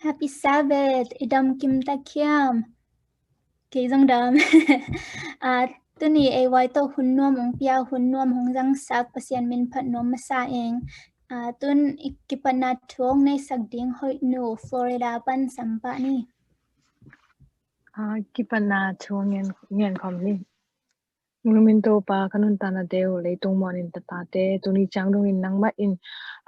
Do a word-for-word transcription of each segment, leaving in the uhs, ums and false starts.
Happy Sabbath, i dam kim ta hiam? Kei zong dam. Ah, tuni ei vai tawh hun nuam ong pia, hun nuam hong zangsak Pasian min phat nuam masa eng. Ah, tun i kipatna thu ong neisak ding hoih nu Florida pan sam pah ni. Ah, kipatna thu ngen, ngen khawm ni. Lungnumin Topa, ka nuntaknate uh leitung muanin tatate, tuni ciang dongin nangmah in,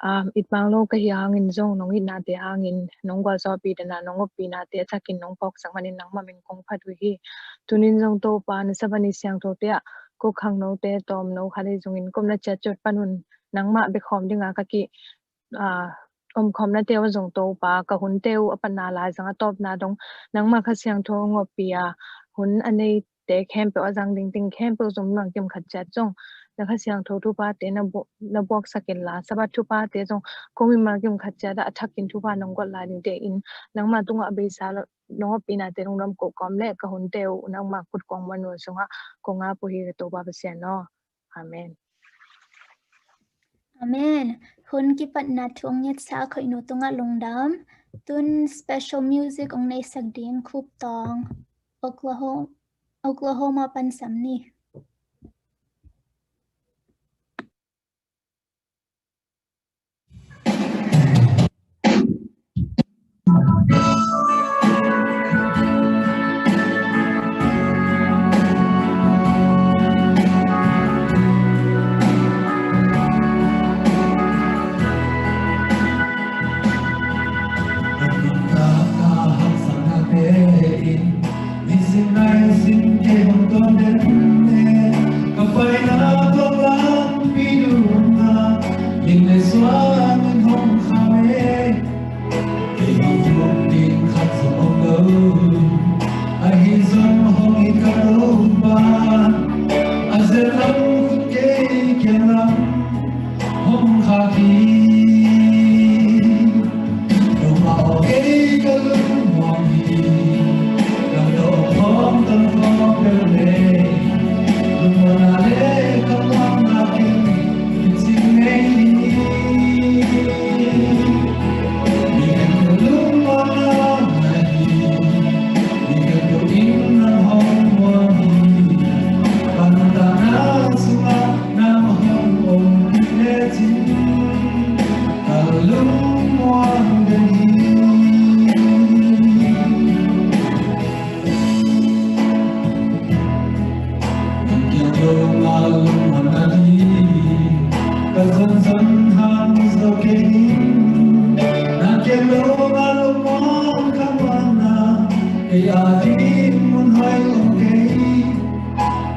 ah, it mang lo ka hi hangin zong nong itnate hangin nong gualzawhpih dan a nong oppih nate a thakin nong phawksak manin nangmah min kong phat uh hi. Tunin zong Topa, na Sabbath ni siangthote ah kuk khangnote tawmno khat ahi zongin kumna ciatciat panun nangmah bia khawm dinga ka ki, ah, omkhawmnate uh zong Topa, ka hunte uh a patna laizang a tawpna dong nangmah Kha Siangtho hong oppih a, hun a nei te khempeuh a zang dingting khempeuh zong mimal kim khat ciat zong na Kha Siangtho thuphate na bu-, na buaksak inla, Sabbath thuphate zong ko mimal kim khat ciat a thakin thupha nong guat lai dingte in nangmah tungah a beisa lo, nong oppihnate lungdam ko kawm le ka hunte uh nangmah khut kong muan uh sungah kong ap uh hi ka Topa Pasian aw. Amen. Amen. Hun kipatna thu ong ngetsak hoih nu tungah lungdam. Tun special music ong neisak ding Khup Tawng, Oklahoma, Oklahoma pan sam ni. Nisim naisim kei hong tuam den e, ka paina tua lampi dungah lim le suang in hong kham e. Kei hong tuam ding khat zong om lo, ahi zong hong it ka Topa, a zen lam khut kei kiang lam hong khak hi. Topa aw, kei ka lungmuang hi. Nang tawh khawm tang khawm peuh le, lungmuanna le ka muanna ken kicing ngei hi. Mi khempeuh lungmuanna na hi. Mi khempeuh in nang hong muang hi. Panpihna sungah nang hong ompih lecin ka lungmuang den hi. Nang kiang lo a lungmuanna hi, ka zonzon hang zo kei hi. Nang kiang lo a lungmuang ka muanna, kei a ding mun hoih om kei.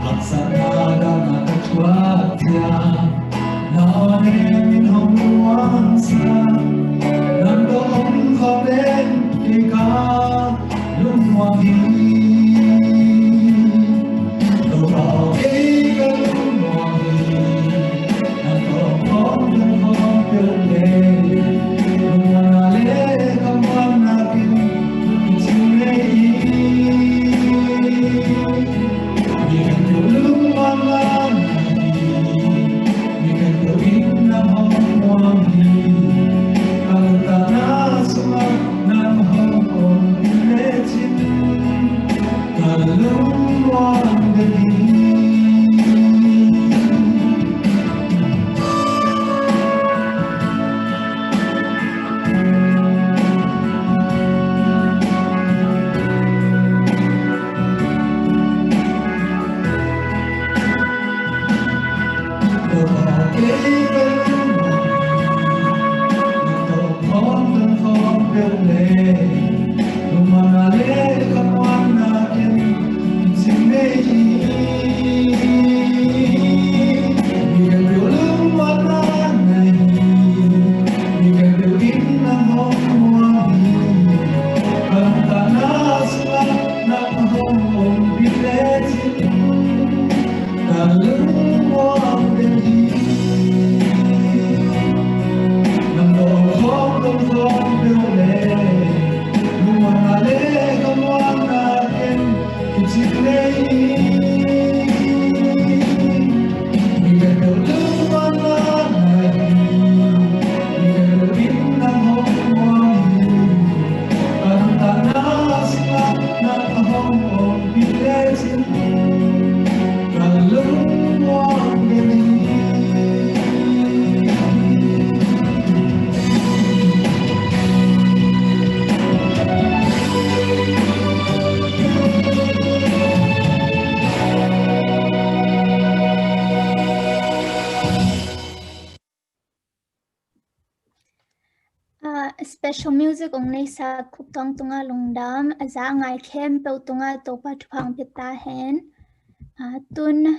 Haksatna dang a ka thuak ciang, na aw ne min hong muangsak. Nang tawh om khawm den kei ka lungmuang hi. Topa aw, kei ka lungmuang hi. Nang tawh khawm tang khawm peuh le, lungmuanna le ka muanna ken kicing ngei hi. Mi khempeuh lungmuanna na hi. Mi khempeuh in nang hong muang hi. Ka nuntakna sungah nang hong ompih lecin ka lungmuang den hi. music ong neisak Khup Thawng tungah lungdam, a za a ngai khempeuh tungah Topa thupha ong pia ta hen. Ah, tun,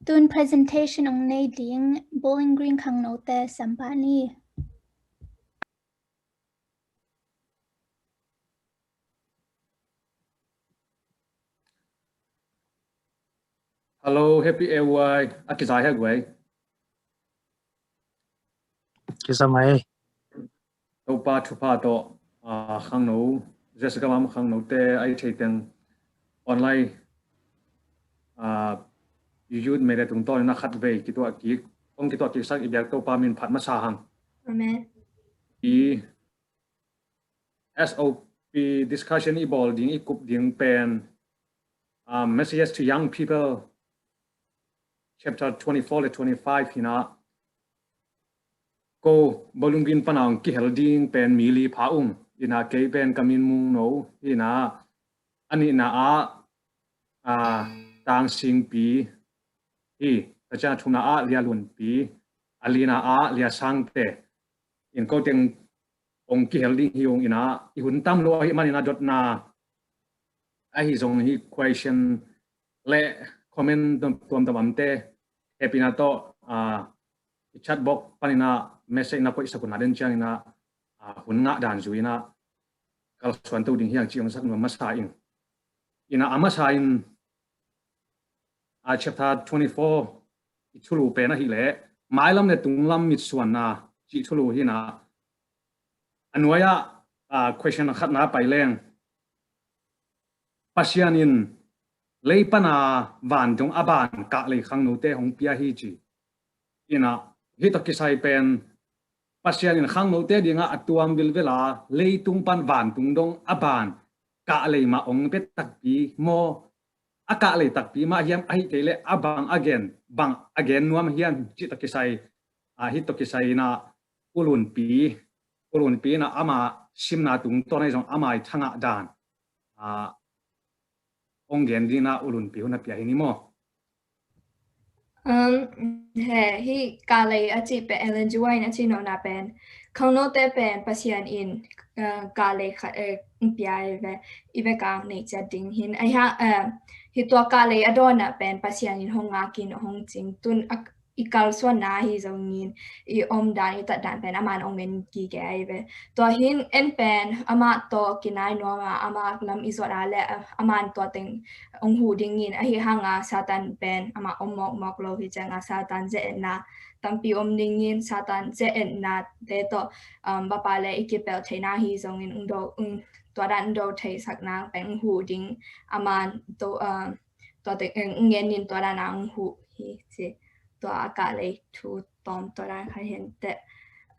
tun presentation ong nei ding Bowling Green khangnote sam pah ni. Hello, happy A Y. A kiza hia guai? Kiza mai. Topa thupha tawh, ah, khangno, Jessica Lam khangnote a i thei teng online, ah, youth media tungtawn in a khat vei kituah kik, ong kituah kik sak i biak Topa min phat masa hang. Amen. I S O P discussion i bawl ding, i kup ding pen, ah, Messages to Young People, chapter twenty-four le twenty-five hi na. Ko Bowling Green pana ong kihel ding pen mi li pha ung. Ina kei pen ka min Mung No hi na. A nihna ah, ah, Tang Sing Pi hi. Tua ciang a thumna ah Lia Lun Pi. A lina ah Lia Sang Te. In ko teng ong kihel ding hi ung ina, i hun tam lo ahih manin a dotna ahi zong hi, question le comment tuamtuam omte hehpihna tawh, ah, i chat box panin a message na koihsak un a, den ciangin a, ah, hun ngah dan zui in a kalsuan to ding hi hang cih ong sak nuam masa ing. Ina a masa in, ah, chapter twenty-four i thulu pen ahih leh mailam le tunglam mitsuanna cih thulu hi na. A nuai ah, ah, question khatna pai leng, Pasian in lei pana vantung a ban kah lei khangnote hong pia hi ci. Ina, hih tawh kisai pen Pasian in khangnote dingah a tuam vilvel a leitung pan vantung dong a ban kah lei mah ong pia takpi maw? A kah lei takpi mah hiam, ahih kei leh a bang a gen, bang a gen nuam hiam cih tawh kisai, ah, hih tawh kisai ina U Lun Pi, U Lun Pi ina ama simna tungtawn ahi zong ama i thangah dan, ah, ong gen ding ina U Lun Pi hun a pia hi ni maw? Um, he, hih kah lei a cih pen Ellen G. White in a cih nopna pen, khangnote pen Pasian in, uh, kah lei khat, eh, ong pia i ve, i ve kang nei ciat ding hi na. Ahi hang, eh, hih tua kah lei a dawnna pen Pasian in hong ngak in hong cing, tun a, i kalsuanna ahi zongin i omdan, i tatdan pen aman ong en gige ahi ve. Tua hi in en pen amah tawh kinai nuam a, amah lam i zuat a leh, ah, aman tua teng ong huh ding in, ahi hang a Satan pen amah om mawkmawk lo hi ciang a Satan ze-etna tampi om ding in, Satan ze-etnate tawh, um, vapa le i kipelh theihna ahi zongin ong do, ong, tua dan ong do theisak nang pen ong huh ding, aman to, um, tua teng, eh, ong en in tua dan a ong huh hi ci. Tua a kah lei thu tawm tua dan kha hen teh.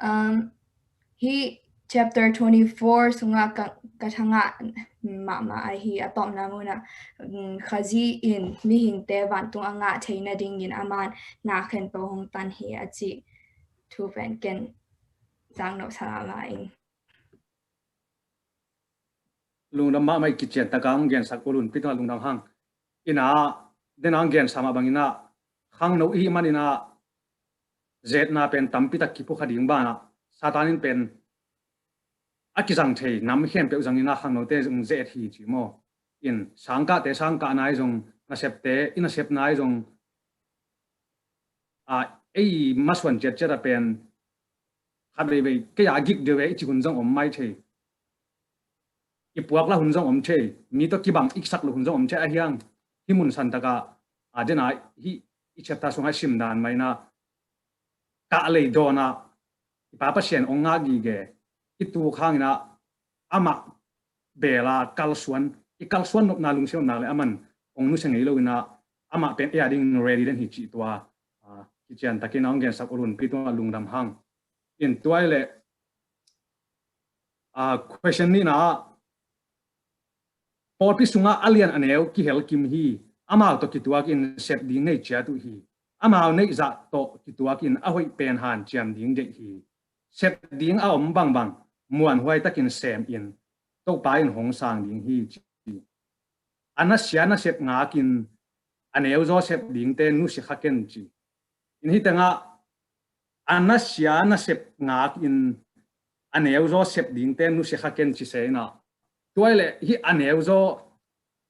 Um, hih chapter twenty-four sungah ka, ka thangah mahmah ahi a tawpna munah, um, Khazih in mihingte vantung a ngah theih nadingin aman na khempeuh hong tan hi a cih thu pen ken zang nop sa mahmah ing. Lungdam mahmah i, kician taka ong gensak U Lun Pi tungah lungdam hang. Ina, den a ong gensa mah bang ina, khangno i hih man ina, ze-etna pen tampi tak kiphukha ding banah, Satan in pen a kizang thei nam khempeuh zang ina khangnote zong ze-et hi ci maw? In sangkahte sangkah nai zong, nasepte i nasep nai zong, a, ei masuan ciatciat a pen khat veivei kei a gik deuh e i ci hun zong om mai thei. I puak la hun zong om thei. Mi tawh kibang iksak lo hun zong om thei ahi hang. Hih mun san taka, a, den a hih i chapter sungah simdan mai ina, kah lei dawnah i Pa Pasian ong ngak gige, i tuk hang ina amah bel a kalsuan, i kalsuan nopna, lungsim nopna le aman ong nusia ngei lo ina amah pen ei a ding ready den hi cih tua, ah, kician takin a ong gensak U Lun Pi tungah lungdam hang. In tua i leh, ah, question nihna ah, pawlpi sungah a lian a neu kihel kim hi. Amau tawh kituakin sep ding nei ciat uh hi. Amau neih zah tawh kituakin a hoih pen hanciam ding deih hi. Sep ding a om bangbang muanhuai takin sem in, Topa in hong sang ding hi ci. A nasia nasep ngakin a neuzaw sep dingte nusia kha ken ci. In hih tengah a nasia nasep ngakin a neu zaw sep dingte nusia kha ken ci se inah, tua le hih a neu zaw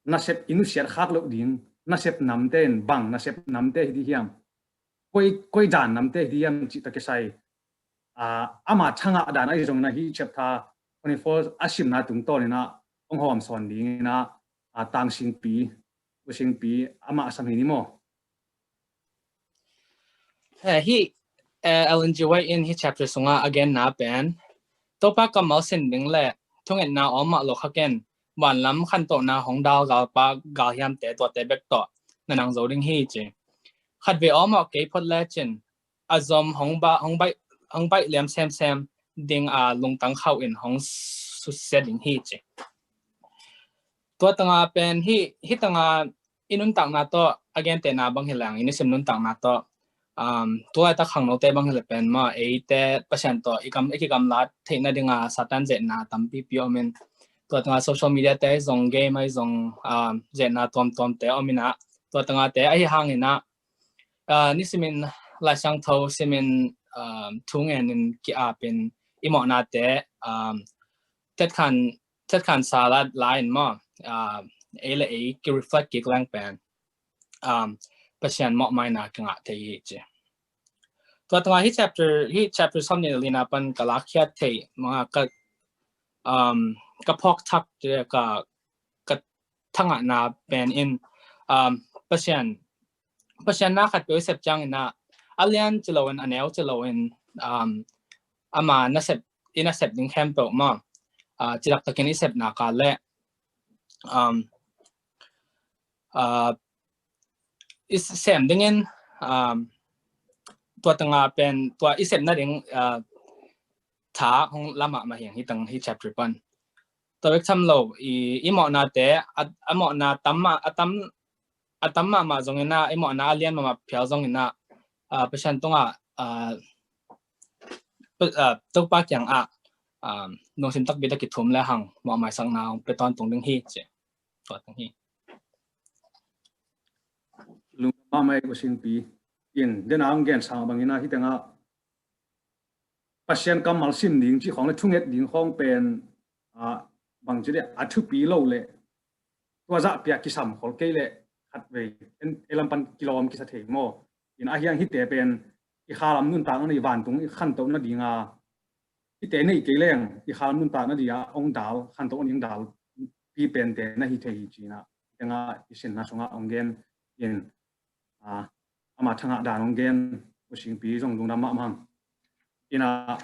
nasep i nusiat khak loh ding nasep namte in bang nasep namte hi dih hiam? Koi, koi dan namte hi dih hiam cih tawh kisai, ah, ama thangah dan ahi zongin ah hih chapter twenty-four a simna tungtawn inah hong hawm sawn ding inah, ah, Tang Singpi, U Singpi amah a sam hi ni maw? Eh, hih, eh, Ellen G. White in hih chapter sungah a genna pen Topa kammal sin ding le thungetna awmah lo kha ken, vanlam khantohna hong dal galpa galhiamte tuate bek tawh na nang zo ding hi ci. Khatvei awmah kei phot lecin a zom hong ba, hong baih, hong baih liam semsem ding a lungtang khauh in hong susia ding hi ci. Tua tanga pen hih, hih tanga i nuntakna tawh a gentehna bang hi leng, i nisim nuntakna tawh, um, tulaitak khangnote bang hi le pen maw, eite Pasian tawh i kam, i kigamlat theihna dinga Satan zetna tampipi om in, tua tanga social media te zong, game ai zong, um, zetna tuamtuamte om inah, tua tangate ahi hang inah, uh, nisimin Lai Siangtho simin, um, thu ngenin ki-apin i mawhnate, um, tetkhan, tetkhan sa la, la in maw, uh, ei le ei ki-reflect kik leng pen, um, Pasian mawhmaina kingah thei hi ci. Tua tanga hih chapter, hih chapter sawmnih le lina pan ka lakkhiat theih manga ka, um, ka phawk thak te ka, ka thangahna pen in, um, Pasian, Pasian na khatpeuh i sep ciang inah a lian ci lo in, a neu ci lo in, um, ama nasep, i nasep ding khempeuh maw, uh, cidaktakin i sepna ka le, um, uh, i sem dingin, um, tua tanga pen tua i sepna ding, uh, tha hong la mahmah hi hang hih tang hih chapter pan. Tua bek tham lo i, i mawhnate a, a mawhna tam mah, a tam, a tam mahmah zong inah, i mawhna a lian mahmah phial zong inah, ah, Pasian tungah, ah, pa, ah, Topa kiangah, ah, lungsim takpi tak kithum le hang mawhmaisakna hong pia tawntung ding hi ci. Tua tang hi. Lungdam mahmah ei U Singpi. In dena hong gen sang bang inah hih tangah Pasian kammal sim ding cih khawng le thunget ding khawng pen, ah, bangci le a thupi lo le tua zahpia kisam khol kei le khatvei ei lam pan kilawm kisa thei maw? In ahi hang hihte pen i khalam nuntakna nei, vantung i khantoh nadinga hihte nei kei leng i khalam nuntakna dinga hong dal, khantoh nading dal pi pente na hi thei hi ci inah, hih tangah i sinna sungah hong gen in, ah, ama thangah dan hong gen U Singpi zong lungdam mahmah hang. Inah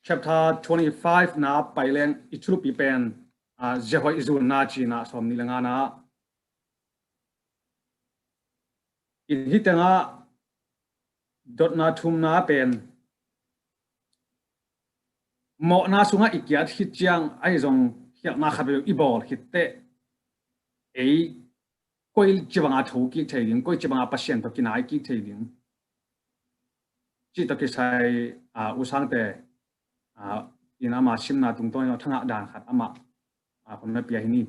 chapter twenty-five na pai leng i thulupi pen, ah, ziahoih zunna ci inah sawmnih le ngana. In hih tangah dotna thumna pen mawhna sungah i kiat khit ciang ahi zong khialhna khat vei i bawl khit teh ei koi ci banga tho kik thei ding, koi ci banga Pasian tawh kinai kik thei ding cih tawh kisai, ah, U Sangte, ah, in ama simna tungtawn in thangah dan khat amah, ah, hun na pia hi ni.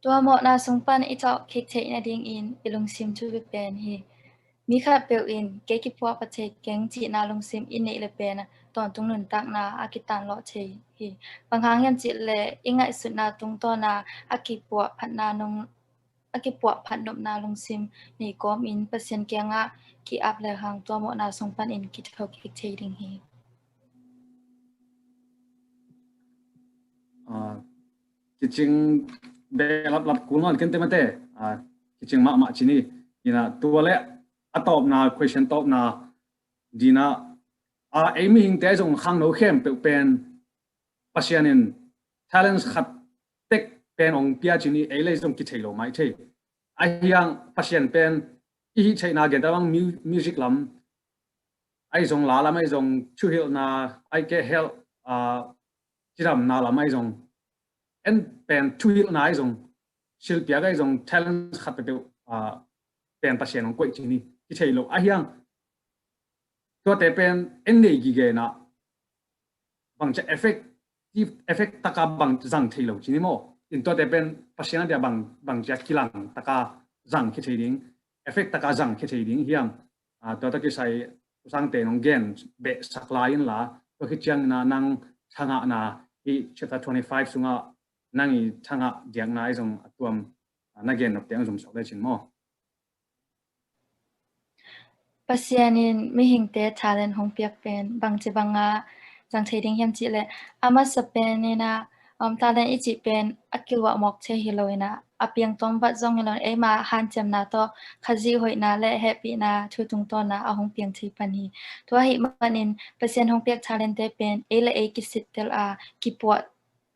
Tua mawhna sung pan i thawh kik theih nadingin i lungsim thupi pen hi. Mi khatpeuh in kei kipuahphat thei keng cihna lungsim i neih le pen tawntung nuntakna a kitanlawh thei hi. Bang hang hiam cih leh i ngaihsutna tungtawna a kipuahphatna nung, a kipuahphat nopna lungsim nei kawmin Pasian kiangah ki-ap le hang tua mawhna sung panin kitho kik thei ding hi. Ah, kicing behlaplap kul nawn kente mate, ah, kicing mahmah ci ni. Inah tua le a tawpna, question tawpna dinah, ah, ei mihingte zong khangno khempeuh pen Pasian in talents khat tek pen hong pia ci ni, ei le zong kithei lo mai thei. Ahi hang Pasian pen i hih theihna genta bang mu-, music lam ahi zong, la lam ahi zong, thuhilhna ahi kei, health, ah, cidamna lam ahi zong, en pen thuhilhna ahi zong, silpiak ahi zong, talent khat peuhpeuh, ah, pen Pasian hong koih ci ni, kithei lo. Ahi hang tuate pen en nei gige inah bangcia effective, effect taka bang zang thei lo ci ni maw? In tuate pen Pasian a dia bang, bangcia kilang taka zang kithei ding. effect taka zang khia thei ding hiam? Ah, tua tawh kisai Pu Sangte nong gen behsak lai inla, tua khit ciangin ah nang thangahna hih chapter twenty-five sungah nang i thangah diakna ahi zong a tuam, ah, na gen nop teng zong suak lecin maw? Pasian in mihingte talent hong piak pen bangci banga zang thei ding hiam cih leh, a masa pen in ah, um, talent i cih pen a kiluah mawk thei hi lo in ah, a piang tawm vat zong hi lo in, eima hanciamna tawh Khazih hoihna le hehpihna thu tungtawna a hong piang thei pan hi. Tua ahih manin Pasian hong piak talentte pen ei le ei kisittel a kipuah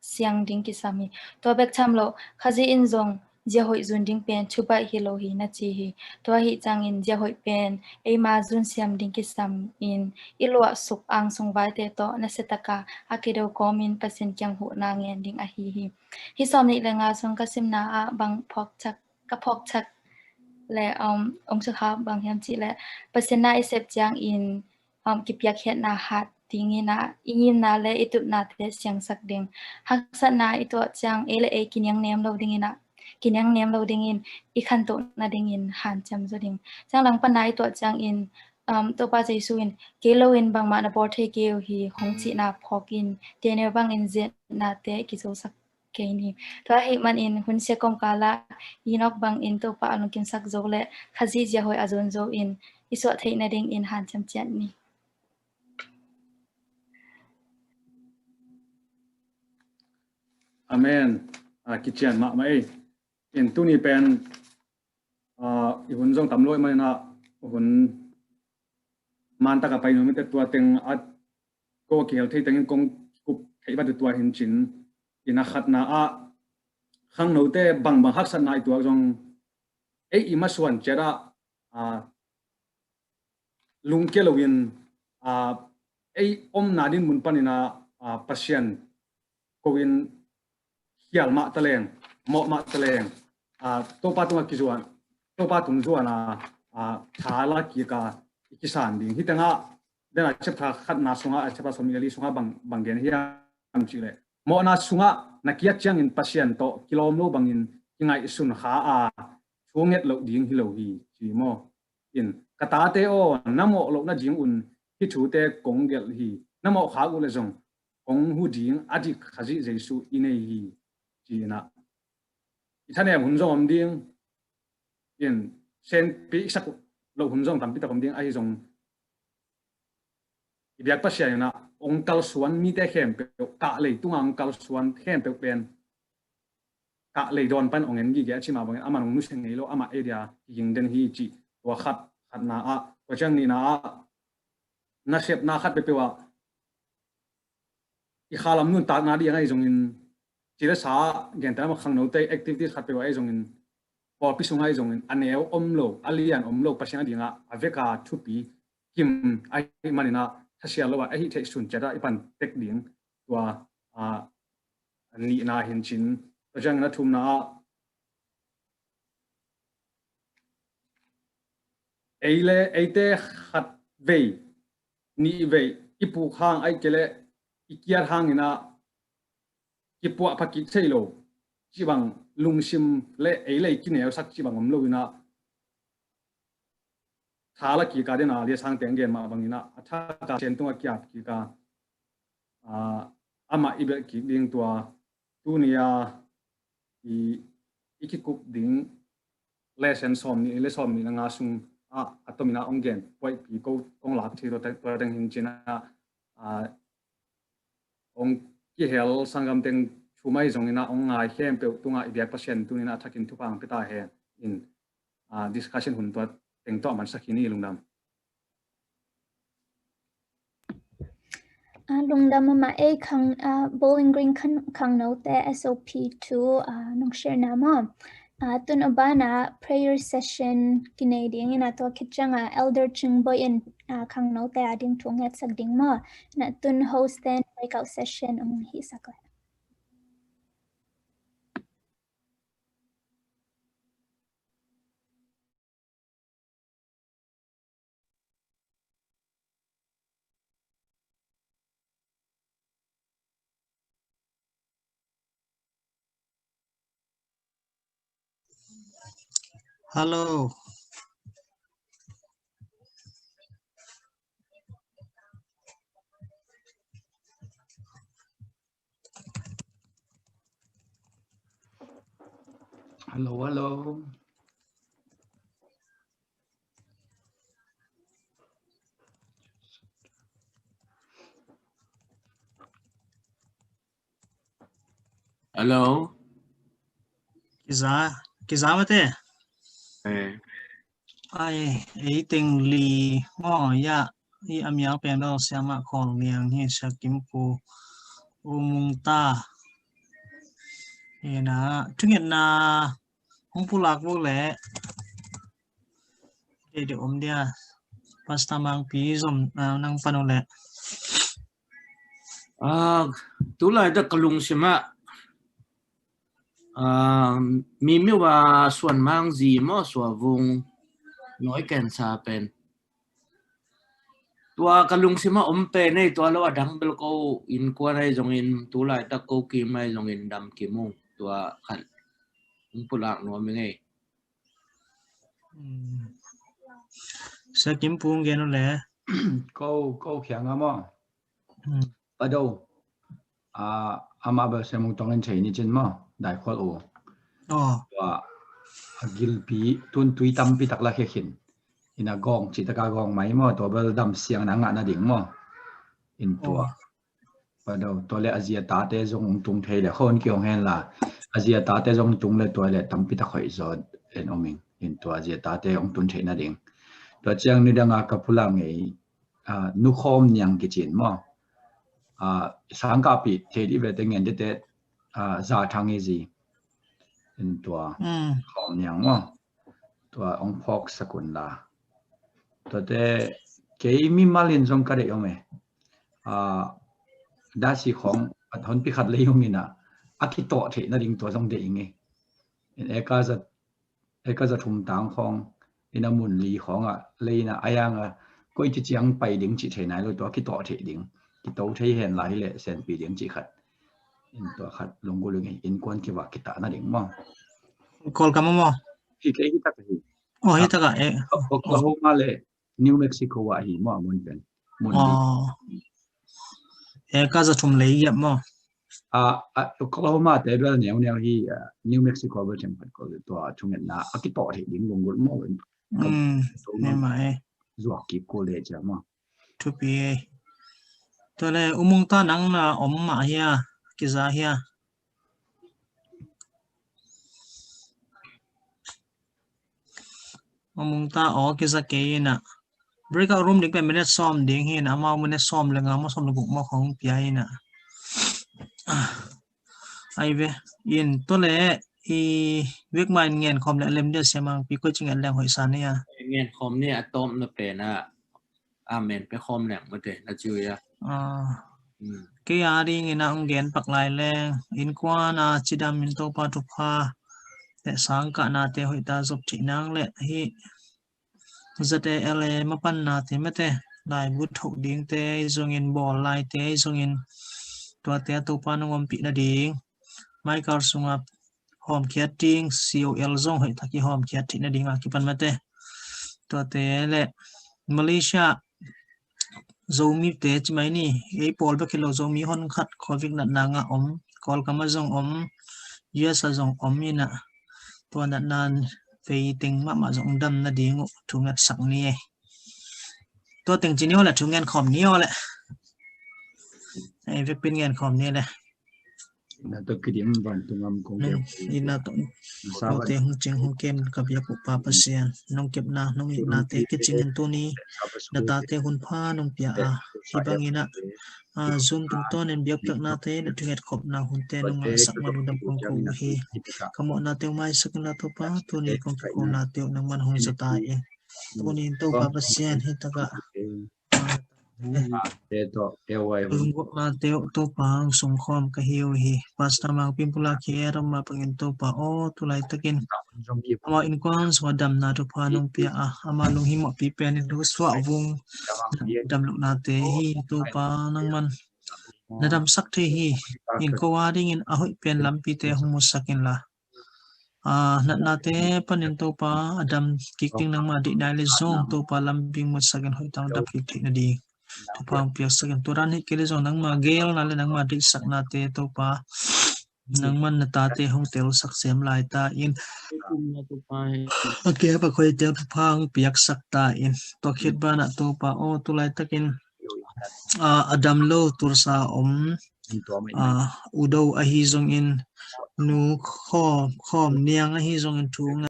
siang ding kisam hi. Tua bek tham lo, Khazih in zong zia hoih zun ding pen thubaih hi lo hi na ci hi. Tua ahih ciangin zia hoih pen eima zun siam ding kisam in i luahsuk angsung vaite tawh nasiataka a kido kawmin Pasian kiang huhna ngen ding ahi hi. Hih sawm nih le nga sung ka simna ah bang phawkthak, ka phawkthak le, um, ong sukha bang hiam cih leh, Pasian na i sep ciangin, um, kipiakkhiatna hat dingin ah, i ngimna le i tupnate siangsak ding. Haksatna i tuah ciang ei le ei kiniang nem lo dingin ah, kiniang nem lo dingin i khantoh nadingin hanciam zaw ding. Ciang langpanna i tuah ciangin, um, Topa Jesu in, kei loin bangmah na bawl thei kei uh hi, hong cihna phawkin Daniel bangin ziatnate kizosak kei ni. Tua ahih manin hun sia kawmkal ah Enoch bangin Topa a lungkimsak zo le Khazih zia hoih a zon zo in i suah theih nadingin hanciam ciat ni. Amen. Ah, kician mahmah ei. In tuni pen, ah, i hun zong tam lo ahih manin ah hun man taka pai nuam ing, tua teng a ko kihel thei tengin kong kup thei vat uh tua hi in cin, in a khatna ah khangnote bangbang haksatna i tuak zong ei i masuan ciat ah, ah, lungkia loin, ah, ei omna dinmun panin ah, ah, Pasian ko in khial mah taleng, mawh mah taleng, ah, Topa tungah kizuan, Topa tung zuan a, ah, tha la kik a i kisan ding. Hih tengah, den a chapter khatna sungah, a chapter sawmnih le li sungah bang, bang gen hiam cih leh, mawhna sungah na kiat ciangin Pasian tawh kilawm lo bangin kingaihsun kha a, thu nget loh ding hi lo hi, ci maw? In, ka tate aw, na mawh loh nadingun hih thute kong gelh hi. Na mawh khak uh leh zong kong hu ding a dik Khazih Jesu i nei hi, ci-in ah. I thanem hun zong om ding, in, senpi i sak loh hun zong tampi tak om ding, ahi zong i biak Pasian in ah ong kalsuan mite khempeuh, kah lei tunga ong kalsuan khempeuh pen kah lei dawn pan ong en gige a, ci mah bangin amah ong nusia ngei lo, amah ei dia kiging den hi, cih tua khat, khatna ah. Tua ciang nihna ah, nasepna khat peuhpeuh ah i khalam nuntakna ding ahi zongin, ci le sa, gentehna mah khangnote activities khat peuh ahi zongin, pawlpi sung ahi zongin, a neu om lo, a lian om lo, Pasian a dingah a veka thupi kim ahih manin ah, thasia lo ah, a hih theih sun ciat ah i pan tek ding, tua, ah, nihna hi in cin. Tua ciangin a thumna ah, ei le eite khat vei, nih vei, i puk hang ahih kei leh i kiat hangin ah kipuahpha kik thei lo, cih bang lungsim le ei le ei kineusak cih bang om lo in ah, tha la kik a, den a Lia Sangte ong gen mah bangin ah, a thak a Pasian tungah kiap kik a, ah, amah i belh kik ding, tua tuni a i, i kikup ding lesson sawmnih le sawmnih le nga sung ah a tomin ah ong gen, puaipi ko ong lak thei tua teng, tua teng hi in cin ah, ah, ong kihel sanggam teng thu mai zongin ah ong ngai khempeuh tungah i biak Pasian tuni in ah a thakin thupha ong pia ta hen. In, ah, discussion hun tua teng tawh mansak hi ni, lungdam. Ah, lungdam mahmah ei khang, ah, Bowling Green khang, khangnote S O P two, ah, nong share na maw. Ah, tun a banah prayer session kinei ding in ah, tua khit ciangah Elder Cing Boih in, ah, khangnote a ding thu ngetsak ding maw. In ah tun host ten breakout session ong hihsak lai. Hello. Hello, hello. Hello. Kiza, kiza mate. Eh. Ai, ei teng li maw, ya, i a mial pen bel Siamah Khawl Niang hi, Sia Kim Pu, U Mung Ta. Ina, thungetna hong pulak lo le. Dei dei om dia. Pastor Mangpi zom, ah, nang pan uh le. Ah, tulai dak ka lungsim ah, ah, mi mi wa Suan Mang zi maw, Suavung noi kensa pen. Tua ka lungsim ah om pen ei, tua lo a dang bel ko innkuan ai zongin, tulai tak ko kim ai zongin dam kim ung, tua khat hong pulak nuam ing ei. Hmm. Sia Kim Pu gen uh le. Ko, ko khiang a maw. Hmm. Pado. A, ama bel Sia Mung Tong in thei ni cin maw. Dai Khual U. Oh. Tua, a gilpi, tun tui tampi tak la khia khin. Ina gawng, ci taka gawng mai maw. Tua bel dam siang na ngah na ding maw. In tua. Oh. Pado, tua le a zi a tate zong hong tung thei le, khon ki hong hen la, a zi a tate zong hong tung le tua le tampi tak hoih zaw en om ing, in tua a zi a tate hong tun thei na ding. Tua ciang ni dang a ka pulak ngei, ah, Nu Khawm Niang kicin maw. Ah, sangkahpih thei dih ve te ngen dih te, ah, Za Thang i zi. In tua, mm, Khawm Niang maw. Tua hong phawk sak un la. Tuate kei mimal in zong ka deih om e. Ah, dasi khawng at honpi khat lei ung ina, a kitawh theih nading tua zong deih ing e. In eka za, eka za thum tang khawng, ina mun li khawng ah lei ina, a yang a koi ci ciang pai ding cih thei nai lo, tua kitawh theih ding. Kito thei hen la hi leh senpi ding cih khat. In tua khat lunggulh ing e, innkuan kivak kitah nading maw. Kawlgam maw? Hi kei hi tak hi. Oh, hi tak ah, eh. Oklahoma le New Mexico ah hi maw, mun pen. Mun li. Oh. Eka za thum lei yap maw. Ah, ah, Oklahoma te bel neu neu hi, ah, New Mexico bel themkhat ko tua thungetna a kitawh theih ding lunggulh maw. Mm, ne ma e. Zuak kik ko le cia maw. Thupi e. Tua le U Mung Ta nang na om mah hia, kiza hia. U Mung Ta aw kiza kei ina. Breakout room ding pen minute sawm ding hi ina, amau minute sawm le nga maw sawm le guk maw khong pia ina. Ah. Ai ve, in tua le i vek ma in ngen khawm le lem dia Sia Mangpi koi ci ngen leng hoih sa nia. Ngen khawm ni a tawm na pen a. Amen pe khawm leng mate na ciu ia. Ah. Hmm. Kei a ding ina ong gen pak lai leng, innkuan a cidam in Topa thupha le sangkahnate hoih ta zop thih nang le hi. Z A L A mapannate mate, laibu thoh dingte ahi zongin, bawl laite ahi zongin, tuate a Topa nong ompih nading, Michael sungah hawmkhiat ding, C O L zong hoih tak i hawmkhiat theih nading a kipan mate. Tuate le Malaysia Zomite ci mai ni, ei pawl bek hi lo, Zomi hon khat Covid natna ngah om, Kawlgam ah zong om, U S a zong om ina, tua natna vei teng mahmah zong dam nading uh thu ngetsak ni e. Tua teng ci ni aw le, thu ngen khawm ni aw le. Ei vekpin ngen khawm ni le. Ina tawh kidim vantung gam kong, ina tawh note hong cing hong kem ka biak uh Pa Pasian, nong kepna nong itnate kicing in tuni na tate hun pha nong pia a, hi bangin ah, ah, Zoom tungtawnin biakpiaknate le thunget khopna hunte nong ngahsak man uh dam kong ko uh hi. Ka mawhnate uh maisak in la Topa, tuni kong kikhonate uh nangman hong zata in. Tuni in Topa Pasian hi takah Lunggulhnate uh Topa hong sungkhawm ka hi uh hi. Pastor Mangpi in pulak hi a, ram mah bangin Topa aw, tulaitakin amau innkuan sungah damna thupha nong pia a, ama lunghimawhpi penin thu suah vung damlohnate hi. Topa nangman na damsak thei hi. Innkuan a dingin a hoih pen lampite hong musak inla, a, natnate panin Topa a dam kik ding nangma deih nai le zong Topa lam bing mutsak in hoih tang dam kik theih nading Topa hong piaksak in, tua dan hi kei le zong nangma geelna le nangma deihsaknate Topa Nangman na tate hong telsak sem lai ta in, a kiang ah Topa, hong piaksak ta in. Tua khit banah Topa aw, tu laitakin a, a dam lo, tulsa om, a, udo ahi zongin, nu khawm, khawm niang ahi zongin thu nga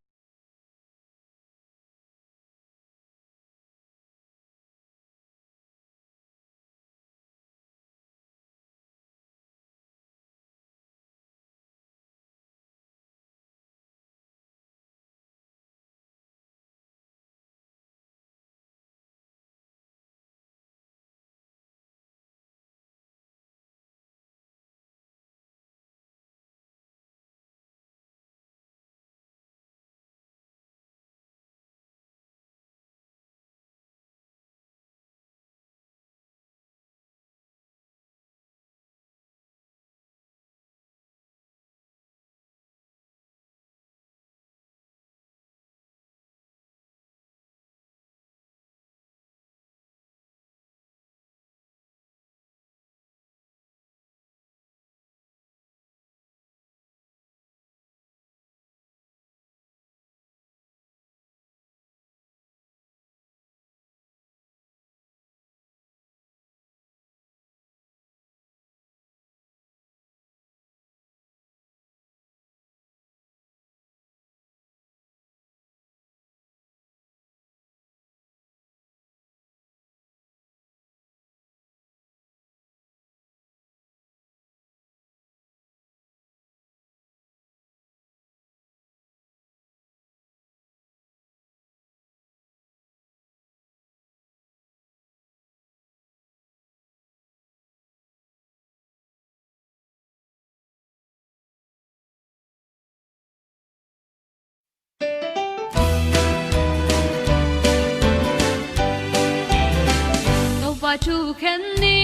Topa thukhen ni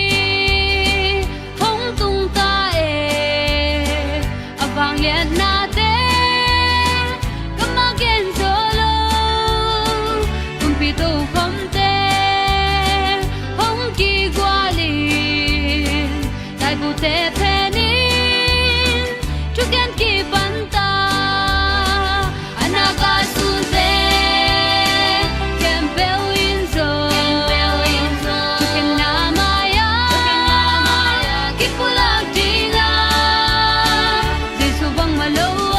hong tung ta e, a vangliatnate kammal gen zo lo, kumpi tokhomte hong kigual in, laibute phenin thugen kipanta. A nak a sunte khempeuh in zong thukhenna mai-ah kipulak ding a, Jesu bangmah lo a,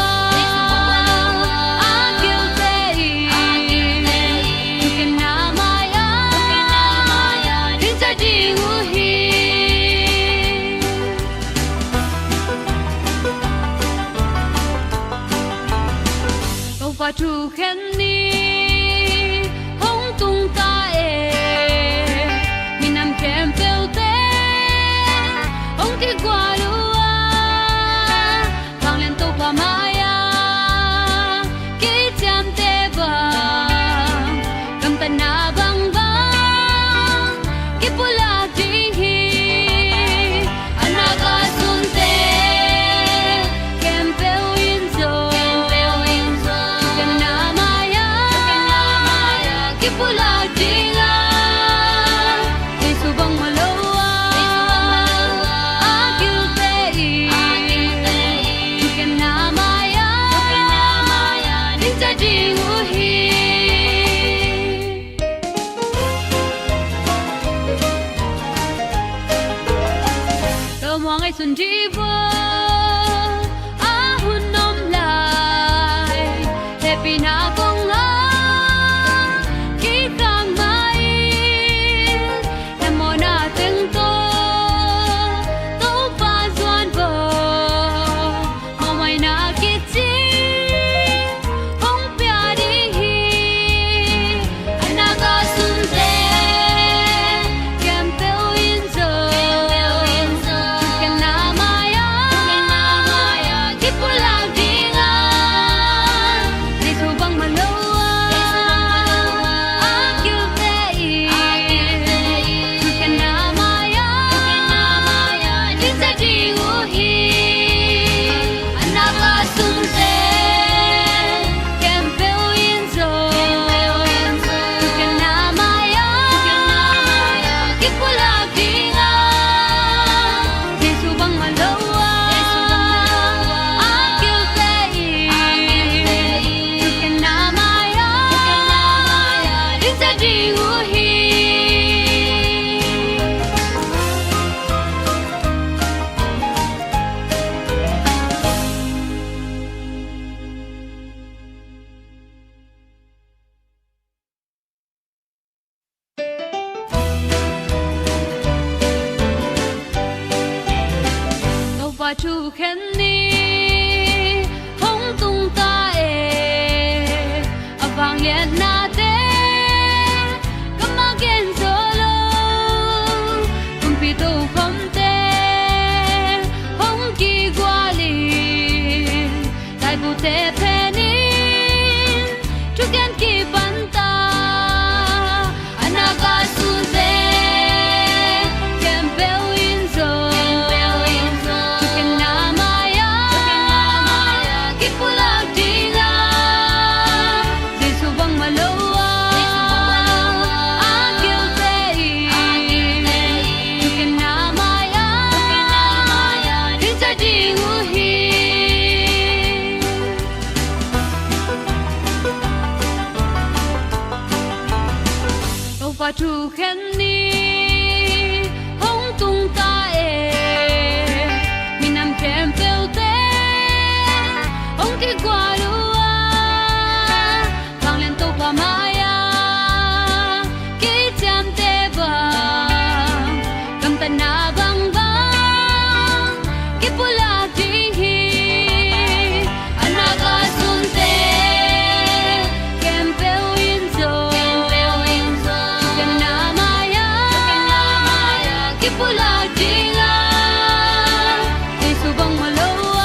a kilte in thukhenna mai-ah dingcia ding uh hi. Topa thukhen ni hong tung ta e, minam khempeuhte hong kigual uh a, vanglian Topa mai-ah kiciamte bang, gamtatna bangbang kipulak ding hi. A nak a sunte khempeuh in zong thukhenna mai-ah kipulak ding a, Jesu bangmah lo a, a kilte in thukhenna mai-ah dingcia ding uh hi. Tua muang ngaihsun dih vua a hun om lai, hehpihna kong a kikhak mah in, na mawhna teng tawh Topa zuan vua, mawhmaina kici hong pia ding hi. A nak a sunte khempeuh in zong thukhenna mai-ah Thukhen ni hong tung ta e, a vangliatnate kammal gen zo lo, kumpi tokhomte hong kigualin, laibute phenin thuken kipan ta. A nak a sunte khempeuh in zong thukhenna mai-ah kipulak ding a, Jesu bangmah lo a, a kilte in thukhenna mai-ah dingsa ding uh hi. Topa thukhen ni hong tung ta e, minam khempeuhte hong kigual uh a, vanglian Topa mai-ah kiciamteh bang, gamtatna bangbang kipulak ding hi. A nak a sunte khempeuh in zong thukhenna mai-ah kipulak ding a, Jesu bangmah lo a,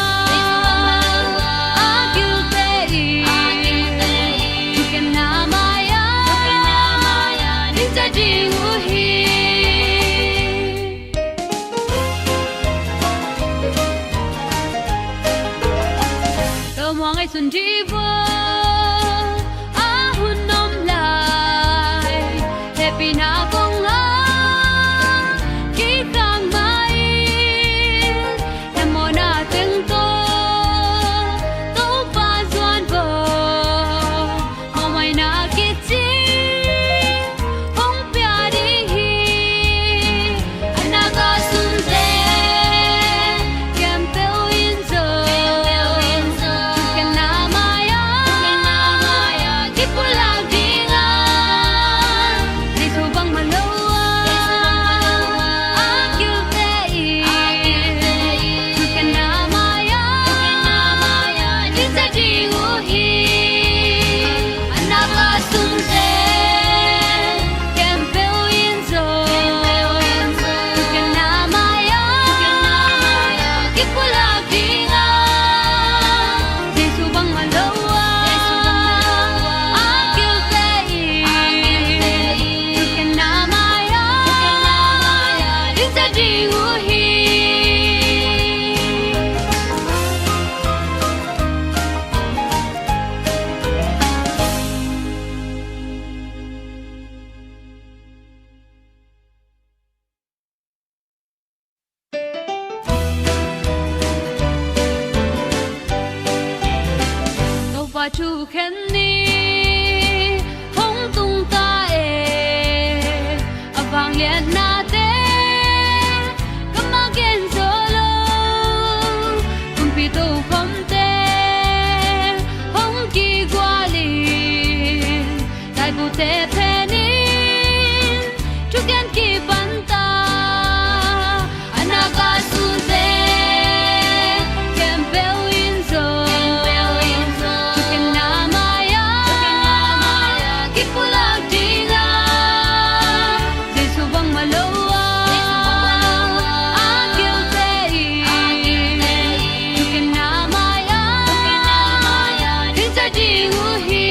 a kilte in thukhenna mai-ah dingsa ding uh hi. Tua muang ngaihsun dih vua, a hun om lai hehpihna kong a kikhang mah in, na mawhna teng tawh Topa zuan vo, mawhmaina kici hong pia ding hi. A nak a sunte khempeuh in zong thukhenna mai-ah kipulak ding a, Jesu bangmah lo a, a kilte in thukhenna mai-ah dingsa ding uh hi. A nak a sunte khempeuh in zong thukhenna mai-ah kipulak ding a, Jesu bangmah lo a, a kilte in thukhenna mai-ah dingsa ding uh hi. Topa thukhen ni hong tung ta e, a vangliatnate kammal gen zo lo, kumpi tokhomte hong kigualin, laibute phenin thuken kipan ta. A nak a sunte khempeuh in zong thukhenna mai-ah kipulak ding a, Jesu bangmah lo a, a kilte in thukhenna mai-ah dingsa ding uh hi.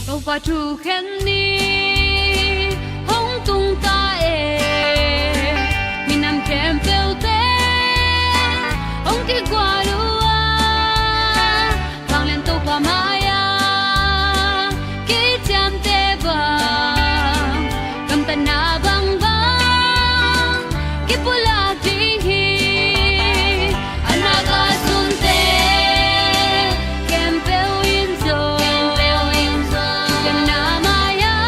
Topa thukhen ni hong tung ta e, minam khempeuhte hong kigual uh a, vanglian Topa mai-ah kiciamteh bang, gamtatna bangbang kipulak ding hi. A nak a sunte khempeuh in zong thukhenna mai-ah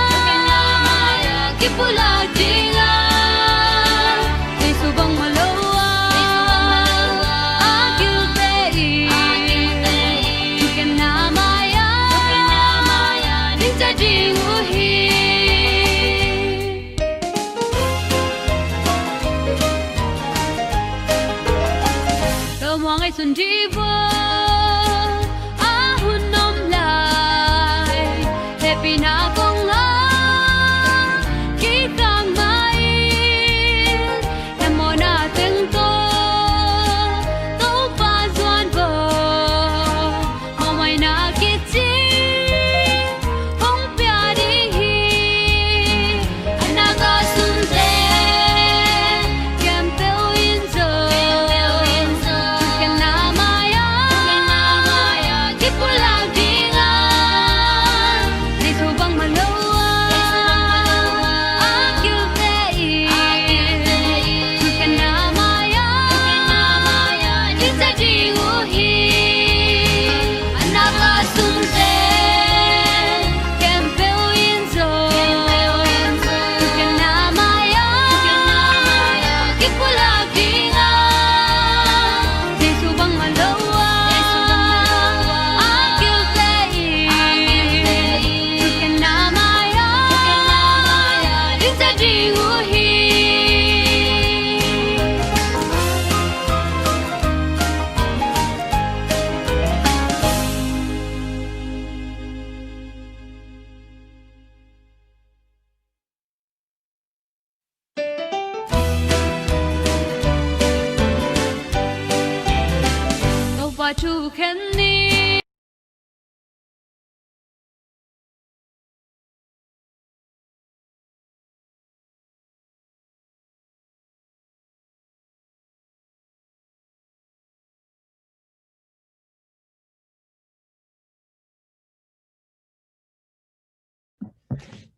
Thu khen ni.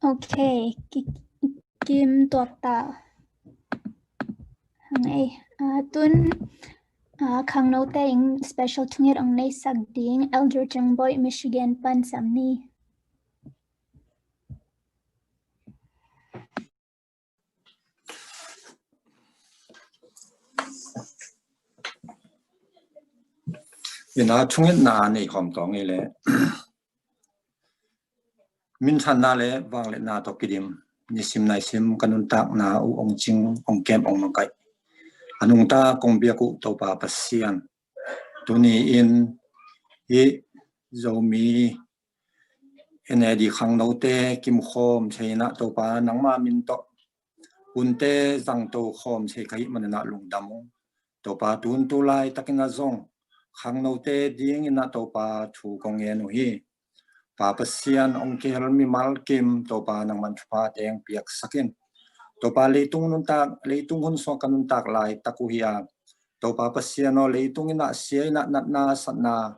Ok, ki-, kim tuak ta. Hang ei, ah, tun, ah, khangnote in special thunget ong neisak ding Elder Tengboih Michigan pan sam ni. Ina thungetna nei khawm tawng ei le. Minthanna le vangliatna tawh kidim, nisim naisim ka nuntakna uh ong cing, ong kem, ong makaih a nungta kong biak uh Topa Pasian, tuni in i Zomi N A D khangnote kimkhawm thei inah Topa nangma min tawh hunte zangto khawm thei ka hih maninah lungdam ung. Topa tun tu laitakinah zong khangnote dinginah Topa thu kong ngen uh hi. Pa Pasian, ong kihel mimal kim Topa nangman thupha teng piaksakin. Topa leitung nuntak, leitung hun suak ka nuntak laitak uh hi a, Topa Pasian aw, leitung inah sia inah natna satna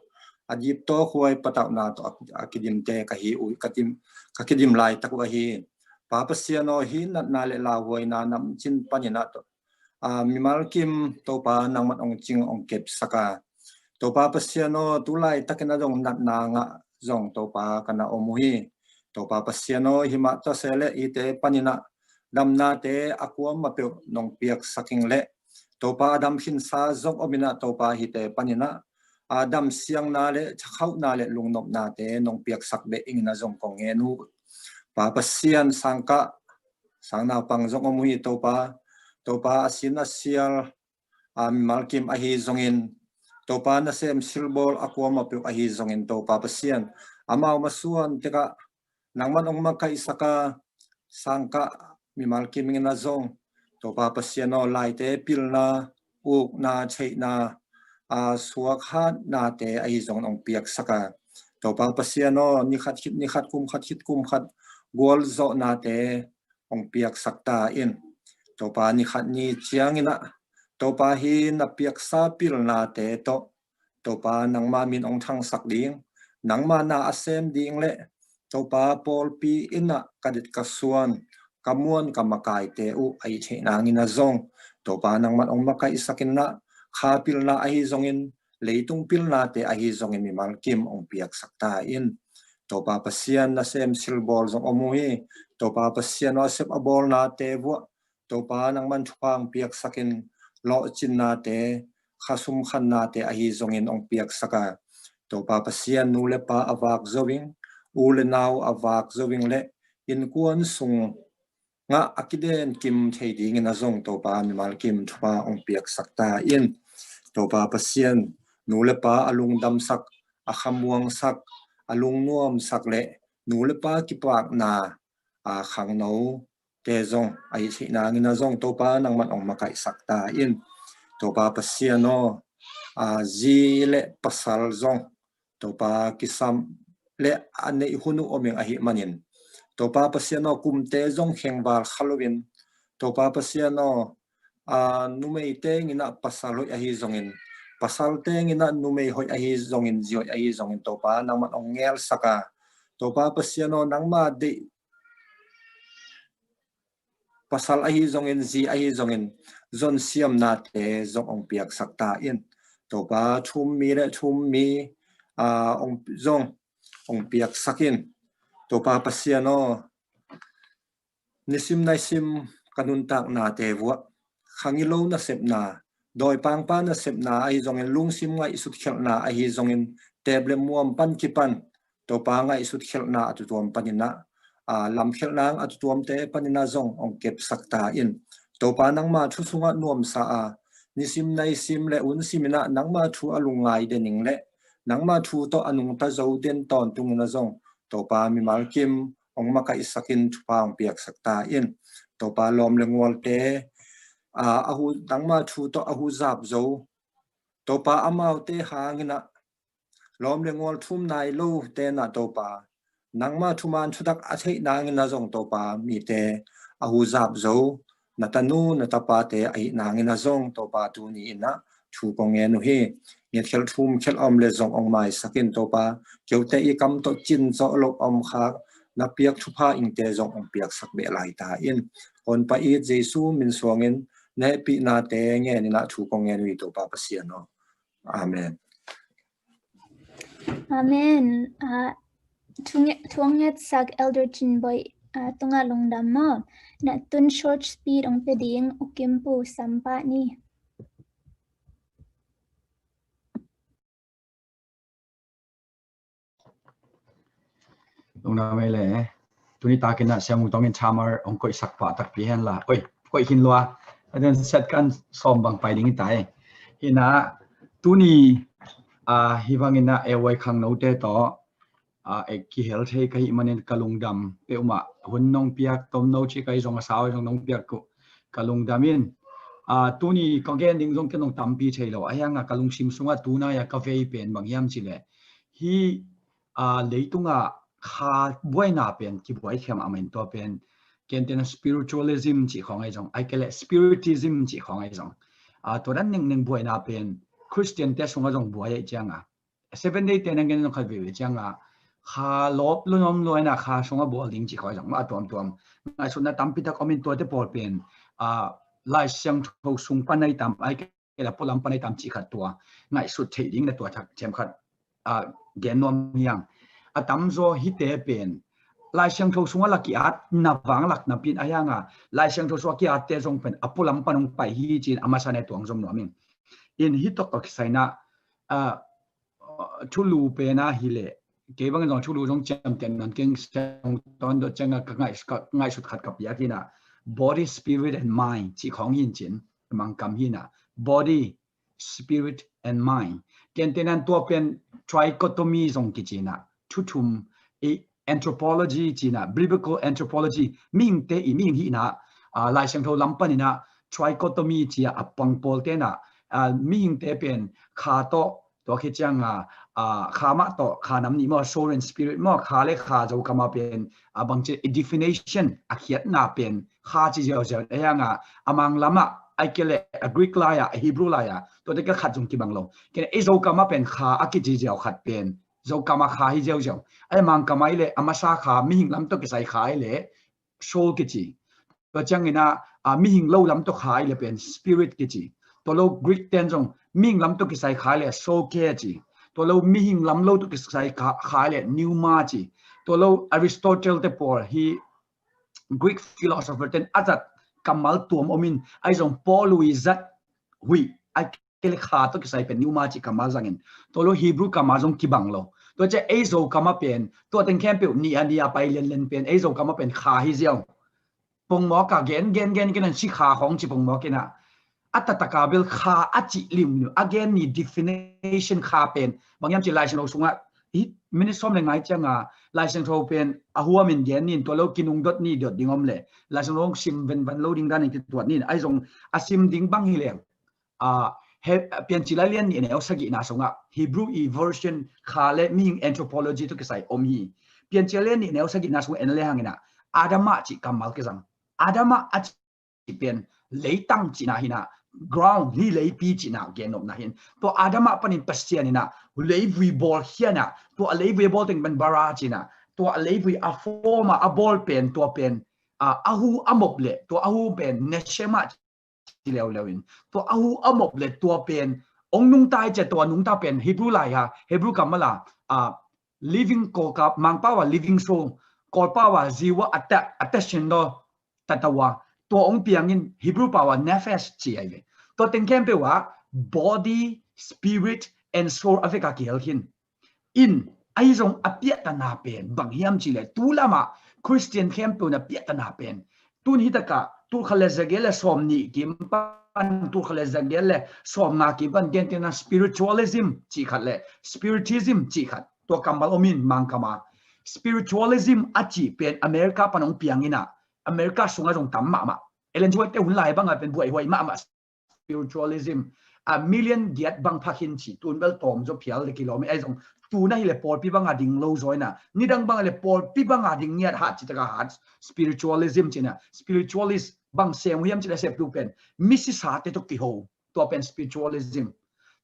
a diptawk huai patauhna tawh a, a kidimte ka hi uh, ka dim, ka kidim laitak uh ahi. Pa Pasian aw, hih natna le lauhuaina namcin paninah tawh, a, mimal kim Topa nangman ong cing ong kepsak a, Topa Pasian aw, tu laitakinah zong natna ngah zong Topa ka na om uh hi. Topa Pasian aw, himah tawh se le hite paninah damnate a kuamah peuh nong piaksak ing le, Topa a dam khinsa zong om inah Topa hite paninah, a, damsiangna le thakhauhna le lungnopnate nong piaksak beh inginah zong kong ngen uh. Pa Pasian, sangkah sangnaupang zong om uh hi Topa. Topa a sin a sial, a, mimal kim ahi zongin, Topa nasem silbawl a kuamah peuh ahi zongin, Topa Pasian, amau masuan tekah nangman ong makaihsak a, sangkah mimal kim inginah zong Topa Pasian aw, laite pilna, ukna, theihna, a, suakhatnate ahi zongin ong piaksak a, Topa Pasian aw, nikhat khit nikhat, kum khat khit kum khat gualzawhnate ong piaksak ta in. Topa nikhat ni cianginah Topa hih na piaksa pilnate tawh Topa nangma min ong thangsak ding, nangma na a sem ding le Topa pawlpi inah ka det ka suan, ka muan ka makaite uh a i theih nanginah zong Topa nangman ong makaihsak inah, kha pilna ahi zongin, leitung pilnate ahi zongin mimal kim ong piaksak ta in. Topa Pasian, nasem silbawl zong om uh hi. Topa Pasian aw, a sep a bawlnate vuah Topa nangman thupha ong piaksakin, lawhcinnate, khasum khannate ahi zongin ong piaksak a, Topa Pasian, nu le pa a vak zo ing, u le nau a vak zo ing le innkuan sung ngah a kidenkim thei dinginah zong Topa mimal kim thupha ong piaksak ta in. Topa Pasian, nu le pa a lungdamsak, a khamuangsak, a lungnuamsak le nu le pa kipakna, a, khangnote zong a i theih nanginah zong Topa nangman ong makaihsak ta in. Topa Pasian aw, a, zi le pasal zong Topa kisam le a neih hun uh om ing ahih manin, Topa Pasian aw, kumte zong khengval kha loin, Topa Pasian aw, a, numei tenginah pasal hoih ahi zongin, pasal tenginah numei hoih ahi zongin, zi hoih ahi zongin, Topa nangman ong ngelsak a, Topa Pasian aw, nangma deih pasal ahi zongin, zi ahi zongin, zon siamnate zong ong piaksak ta in. Topa, thu-um mi le thu-um mi, a, ong zong ong piaksak in. Topa Pasian aw, nisim naisim ka nuntaknate vuah, khangilo nasepna, dawipangpa nasepna ahi zongin, lungsim ngaihsut khelhna ahi zongin, tep le muam pan kipan Topa ngaihsut khelhna a tutuam paninah, a, lam khelhna a tutuamte paninah zong ong kepsak ta in. Topa nangma thu sungah nuamsa a, nisim naisim le un siminah nangma thu a lungngai den ing le nangma thu tawh a nungta zo den tawntunginah zong Topa mimal kim ong makaihsakin thupha ong piaksak ta in. Topa lawm le ngualte, a, a hu, nangma thu tawh a huzap zo Topa, amaute hangin ah lawm le ngual thum nai lote in ah Topa, nangma thuman thutak a theih nangin ah zong Topa, mite a huzap zo na tanu na tapate ahih nangin ah zong Topa, tuni in ah thu kong ngen uh hi. Ngetkhelh thumkhelh a om le zong hong maisak in Topa, keute i kam tawh cin zawh loh a om kha na piak thupha ingte zong hong piaksak beh lai ta in. Honpa it Jesu min suangin na hehpihnate ngenin ah thu kong ngen uh hi Topa Pasian aw. Amen. Amen. Ah, thu nge-, thu hong ngetsak Elder Cin Bawi, ah, tungah lungdam maw. Na tun short speech hong pia ding U Kim Pu sam pah ni. Lungdam ei le. Tuni takin ah Siamung Tongin Thamar hong koihsak pah takpi hen la. Oi, koih khin lua. A den set kan sawm bang pai ding hi ta ei. Hi in ah tuni, ah, hi bangin ah A Y khangnote tawh, ah, ei kihel thei ka hih manin ka lungdam peuhmah. Hun nong piak, tomno cih ka hih zong a sau zong nong piak uh ka lungdam in. Ah, tuni ka gen ding zong ken nong tampi thei lo. A hiang ah ka lungsim sungah tunai ah ka vei pen bang hiam cih leh, hi, ah, leitungah kha buaina pen kibuai khem a main tua pen, ken ten spiritualism cih khawng ei zong, ai ke le spiritism cih khawng ei zong, ah, tua dan nengneng buaina pen Christian te sungah zong buai ei ciang a, Seven Day te nang gen zong khat veve ciang a, kha lawp lunom luaina kha sungah bual ding cih khawng ei zong a tuamtuam ngaihsutna tampi tak om in tuate pawl pen, ah, Lai Siangtho sung pan ei tam, ai ke la pualam pan ei tam cih khat tua ngaihsut theih ding na tua thak thiam khat, ah, gen nuam hiang. A tamzaw hite pen Lai Siangtho sungah la ki-at na vanglak napi in a hiang a, Lai Siangtho sungah ki-atte zong pen a pualam pan hong pai hi ci-in a masa ne tuang zong nuam in. In hi tawh ka kisai in ah, ah, thulu pen ah hi leh, kei bangin zong thulu zong ciamteh nawn keng, siang tawn dot ciang a ka ngaih-, ka ngaihsut khat ka piak hi in ah, body, spirit and mind cih khawng hi in cin, Mangkam hi in ah, body, spirit and mind. Ken ten an tua pen trichotomy zong kici in ah, thu thum, i anthropology ci in ah, biblical anthropology, mihingte i mihing hihna, ah, Lai Siangtho lam pan in ah trichotomy ci a, a pang pawlte in ah, ah, mihingte pen kha tawh, tua khit ciang a, ah, kha mah tawh, kha nam nih maw, soul and spirit maw, kha le kha Zokam a pen, ah, bangci i definition a khiatna pen kha ci ziauziau a hiang a, a Mang lam ah, ai ke le a Greek lai ah, a Hebrew lai ah, tuate ka khat zong kibang lo. Ken ei Zokam a pen kha a kici ziau khat pen Zokam a kha hi ziauziau. Ai Mangkam a i le a masa kha, mihing lam tawh kisai kha i le soul kici. Tua ciangin ah, ah, mihing lo lam tawh kha i le pen spirit kici. Tua lo Greek ten zong mihing lam tawh kisai kha i le psyche ci. Tua lo mihing lam lo tawh kisai kha, kha i le pneuma ci. Tua lo Aristotle te pawl hi Greek philosopher ten a zat kammal tuam om in, ai zong Paul i zat huih, ai ke le kha tawh kisai pen pneuma ci kammal zangin. Tua lo Hebrew kammal zong kibang lo. Tua ciang ei Zokam a pen, tua teng khempeuh nih a nih a pai lianlian pen, ei Zokam a pen kha hi ziau. Pongmawk a gen, gen, gen, gen an si kha khawng ci pongmawk in ah. A taktak a bel kha a cih limlim, a gen ni definition kha pen. Bang hiam ci Lai Siangtho sungah, hi minute sawm le nga ciang a, Lai Siangtho pen a huam in gen ni in tua lo kinung dot ni dot ding om le. Lai Siangtho sim venvan lo ding dan in kituat ni in. Ai zong a sim ding bang hi leng. Ah, he, Piancil a lian nih neu sagihna sungah Hebrew i version kha le mihing anthropology tawh kisai om hi. Piancil a lian nih neu sagihna sungah en le hang in ah, Adama cih kammal kizang. Adama a cih pen leitang cihna hi in ah, ground hi, leipi cihna gen nopna hi in. Tua Adama panin Pasian in ah leivui bawl khia in ah, tua leivui a bawl teng pen bara ci in ah, tua leivui a form a, a bawl pen, tua pen, ah, a hu a mop le, tua a hu pen neshama ci leuleu in. Tua a hu a mop le tua pen hong nungta i ci a, tua nungta pen Hebrew lai a, Hebrew kammal a, ah, living, Kawlkap, Mangpau a living soul, Kawlpau a ziwa a ta, a ta sin lo, tatawa. Tua hong piang in Hebrew pau a nephesh ci ai ve. Tua teng khempeuh a body, spirit and soul a vek a kihel khin. In, ahi zong a piahtana pen bang hiam cih leh, tu lamah Khristian khempeuh na piahtana pen, tun hi takah tulkhat le zagiat le sawmnih kim pan, tulkhat le zagiat le sawmnga kim pan, gentehna spiritualism cih khat le spiritism cih khat, tua kammal om in Mangkam a. Spiritualism a cih pen America pan hong piang in ah, America sungah zong tam mahmah. Ellen G. White te hun lai bangah pen buaihuai mahmah spiritualism. a million giat bang pha khin ci, tun bel tawm zaw phial le kilawm e, ahi zong tun ahih leh pawlpi banga ding lo zaw ina, nidang bang ahih leh pawlpi banga ding ngiat hat ci taka hat, spiritualism ci ina, spiritualist bang sem uh hiam ci leh septu pen misisate tawh kiho, tua pen spiritualism.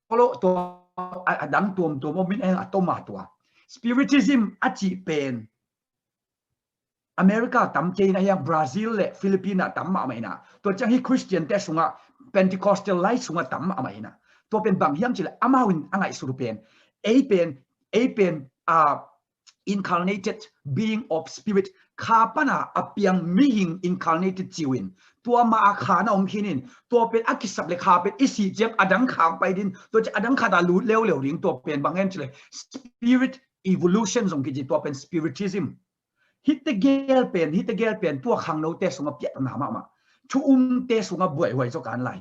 Tua lo, tua a, a dang tuamtuam om in, a tawm a tua spiritism a cih pen America tam kei ina, hiang Brazil le Philippine ah tam mahmah ina. Tua ciang hih Christian te sungah, Pentecostal lai sungah tam mahmah ina. Tua pen bang hiam ci leh amau in a ngaihsut uh pen, ei pen, ei pen, ah, incarnated being of spirit, kha pana a piang mihing incarnated ci uh in, tua mah a kha na om khin in, tua pen a kisap le kha pen i sih ciang a dang kha pai ding, tua ciang a dang khat a lut leuleu ding, tua pen bang hiam ci leh spirit evolution zong kici, tua pen spiritism. Hihte gel pen, hihte gel pen tua khangnote sungah piahtana mahmah, thu umte sungah buaihuai zaw kan lai.